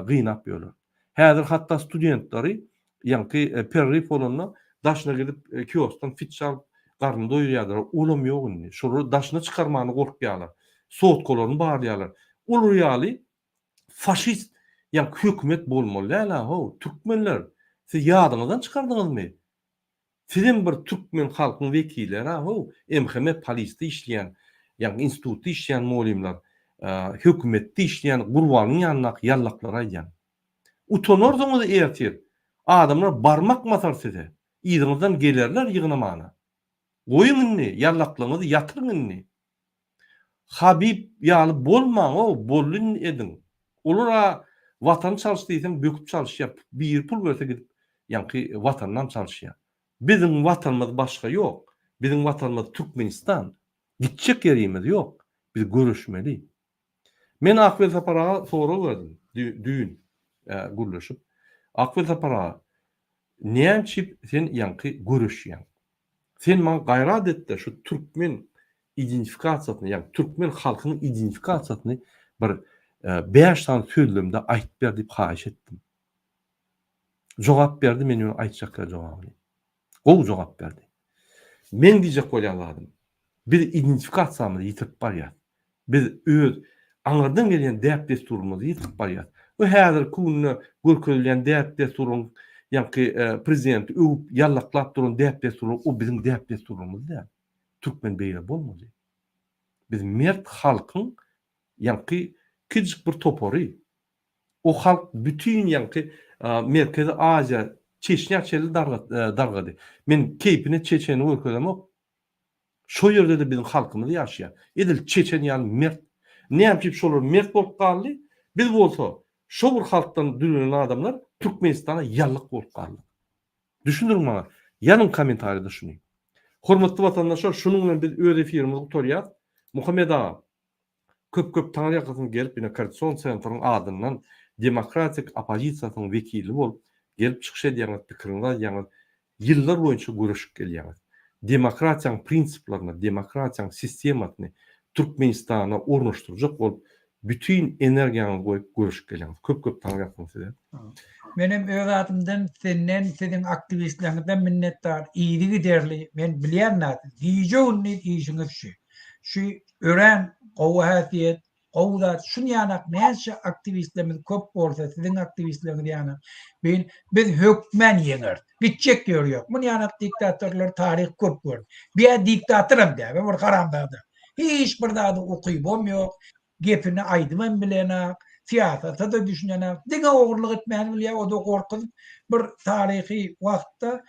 gynap ýörler. Häzir hatda studentleri ýaňky pereriw bolanda daşyna gidip kioskdan fitç alyp garnyny doýurýardylar. Olam ýok indi. Şolary daşyna çykarmana gorkýarlar. Sotkalaryny barlaýarlar. Olar ýaly faşist ýaňky hökümet bolmaly däl-ä how türkmenler. Siz ýadyňyzdan çykardyňyzmy? Sizem bir türkmen halkyň wekilleri how MHM polisde işleýän ýagny institutda işleýän mugallymlar hökümetde işleýän Gurbanyň ýanyndaky ýallaklary aýdýan. Utanarsyňyz ertir adamlar barmak basar size yzyňyzdan gelerler ýygnamana. Goýuň indi ýallaklygyňyzy ýatyryň indi. Habib ýaly bolmaň-ow, boldy indi ediň. Olar-a watany çalyş diýseň böküp çalyşýar, biri pul berse gidip ýaňky watanynam çalyşýar. Biziň watanymyz başga ýok. Biziň watanymyz Türkmenistan. Gitjek ýerimiz ýok. Biz göreşmeli. Men Akwelsapar aga sorag berdim düýn gürleşip. Akwelsapar aga, näme üçin sen ýaňky göreşýäň? Sen maňa gaýrat et-de şu türkmen identifikasiýasyny, ýagny türkmen halkynyň identifikasiýasyny bir bäş sany sözlemde aýyp ber diýip haýyş etdim. Jogap berdi, men ýöne aýtjak jogabyny. Gowy jogap berdi. Meň diýjek bolýan zadym, biz identifikasiýamyzy ýitirip barýas. Biz öz aňyrdan gelýän däp-dessurymyzy ýitirip barýas. Bu häzirki günde görkezilýän däp-dessuryň ýaňky prezidenti öwüp, ýallaklap duran däp-dessurlar o biziň däp-dessurlarymyz däl. Türkmen beýle bolmady. Biz mert halkyň ýaňky kiçijik bir topary. O halk bütin ýaňky Merkezi Aziýa, Çeçnä çenli dargady. Men keýpine çeçeni görkezemok. Şo ýerde-de biziň halkymyz ýaşaýar. Edil çeçen ýaly mert. Näme üçin şolar mert bolup galdy? Biz bolsa şo bir halkdan düzülen adamlar Türkmenistana ýallyk bolup galdyk. Düşündiriň maňa. Ýazyň kommentariýada şuny. Hormatly watandaşlar şunuň bilen biz öz efirimizi gutarýas. Muhammet aga, Köp köp taňryýalkasyn gelip ine Korrupsion sentryň adyndan demokratik oppozisiýasynyň wekili bolup gelip çykyş edýäňiz pikiriňizi aýdýaňyz ýyllar boýunça göreşip gelýäňiz. Demokratiýaň prinsiplaryny demokratiýaň sistemasyny Türkmenistana ornaşdyrjak bolup bütin energiýaňyzy goýup göreşip gelýäňiz. Köp köp taňryýalkasyn size. Menem öz adymdan senden siziň aktiwistleriňizden minnetdar yzygiderli men bilýän zat gije gündiz işiňiz şu. Şu örän gowy häsiýet, gowy zat. Şun ýanak näçe aktiwistlerimiz köp bolsa, siziň aktiwistleriňiz ýanak, bil, biz hökmän ýeňeris. Gitjek ýeri ýok. Mun ýanak diktatorlar taryh köp gördi. Biä diktatoram däl, bir haramzada. Hiç bir zada ukybam ýok. Gepini aýdybam bilenak, syýasata-da düşünenak, diňe ogurlyk etmäni bilýär, o-da gorkuzyp bir taryhy wagtda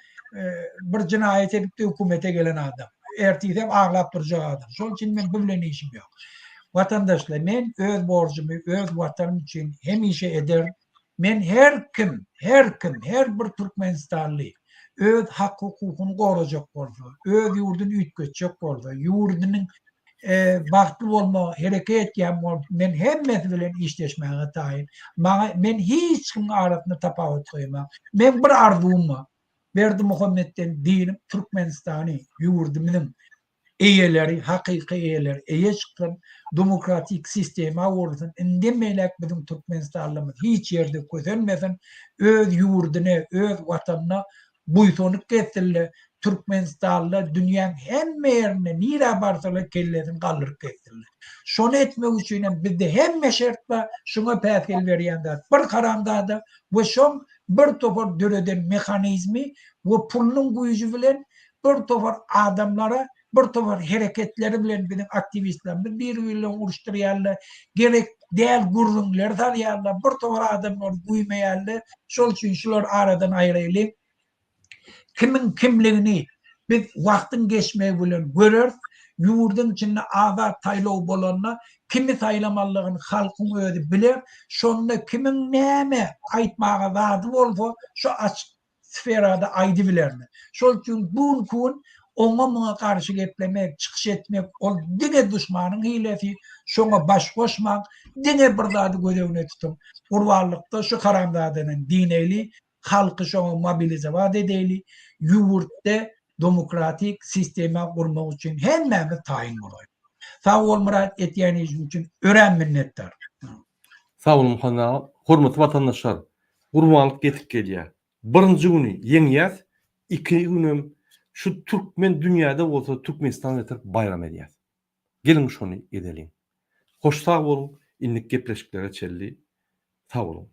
bir jenaýat edip-de hökümete gelen adam. Ertirem aglap durjak adam. Şonuň üçin men bu bilen işim ýok. Watandaşlar, men öz borjumy öz watanym üçin hemişe ederin. Men her kim, her kim, her bir türkmenistanly öz hak-hukukyny gorajak bolsa, öz ýurduny üýtgetjek bolsa, ýurdunyň bagtly bolmagy hereket etýän bolsa, men hemmesi bilen işleşmäge taýyn. Maňa men hiç kimiň arasynda tapawut goýman. Meň bir arzuwym bar. Berdimuhametden dynyp Türkmenistany, ýurdumyzyň eýeleri, hakyky eýeleri eýe çyksyn, demokratik sistema gurulsyn, indem beýläk biziň türkmenistanlymyz hiç ýerde kösenmesin, öz ýurduny, öz watanyna buýsanyp gezsinler, türkmenistanlylar dünýäň hemme ýerinde nirä barsalar kellesini galdyryp gezsinler. Şony etmek üçin hem bizde hemme şert bar, şuňa päsgel berýän zat bir haramzada we şoň bir topar döreden mehanizmi we pulunyň güýji bilen bir topar adamlara bir topar hereketleri bilen biziň aktiwistlerimiz bir-birlerini uruşdyrýarlar, gerek däl gürrüňleri salýarlar, bir topar adamlary güýmeýärler. Şol üçin şulary aradan aýraýlyň. Kimiň kimligini biz wagtyň geçmegi bilen göreris. Ýurduň içinde azat saýlaw bolanda. Kimi saýlamalydygyny halkyň özi biler, şonda kimiň näme aýtmaga zady bolsa, şo açyk sferada aýdybilerler. Şol üçin bu günki gün oňa-muňa garşy geplemek, çykyş etmek ol diňe duşmanyň hilesi, şoňa baş goşmaň, diňe bir zady göz öňüne tutuň, gurbanlykda şu haramzadadan dineýli, halky şoňa mobilizowat edeýli, ýurtda demokratik sistema gurmak üçin hemmämiz taýyn bolaýly. Sag bol Myrat etýän işiň üçin örän minnetdar. Sag boluň Muhammet aga. Hormatly watandaşlar, Gurbanlyk ýetip gelýär. Birinji güni ýeňýäs, ikinji günem şu türkmen dünýäde bolsa Türkmenistan getirip baýram edýäs. Geliň şony edeliň. Hoş sag boluň, indiki gepleşiklere çenli sag boluň.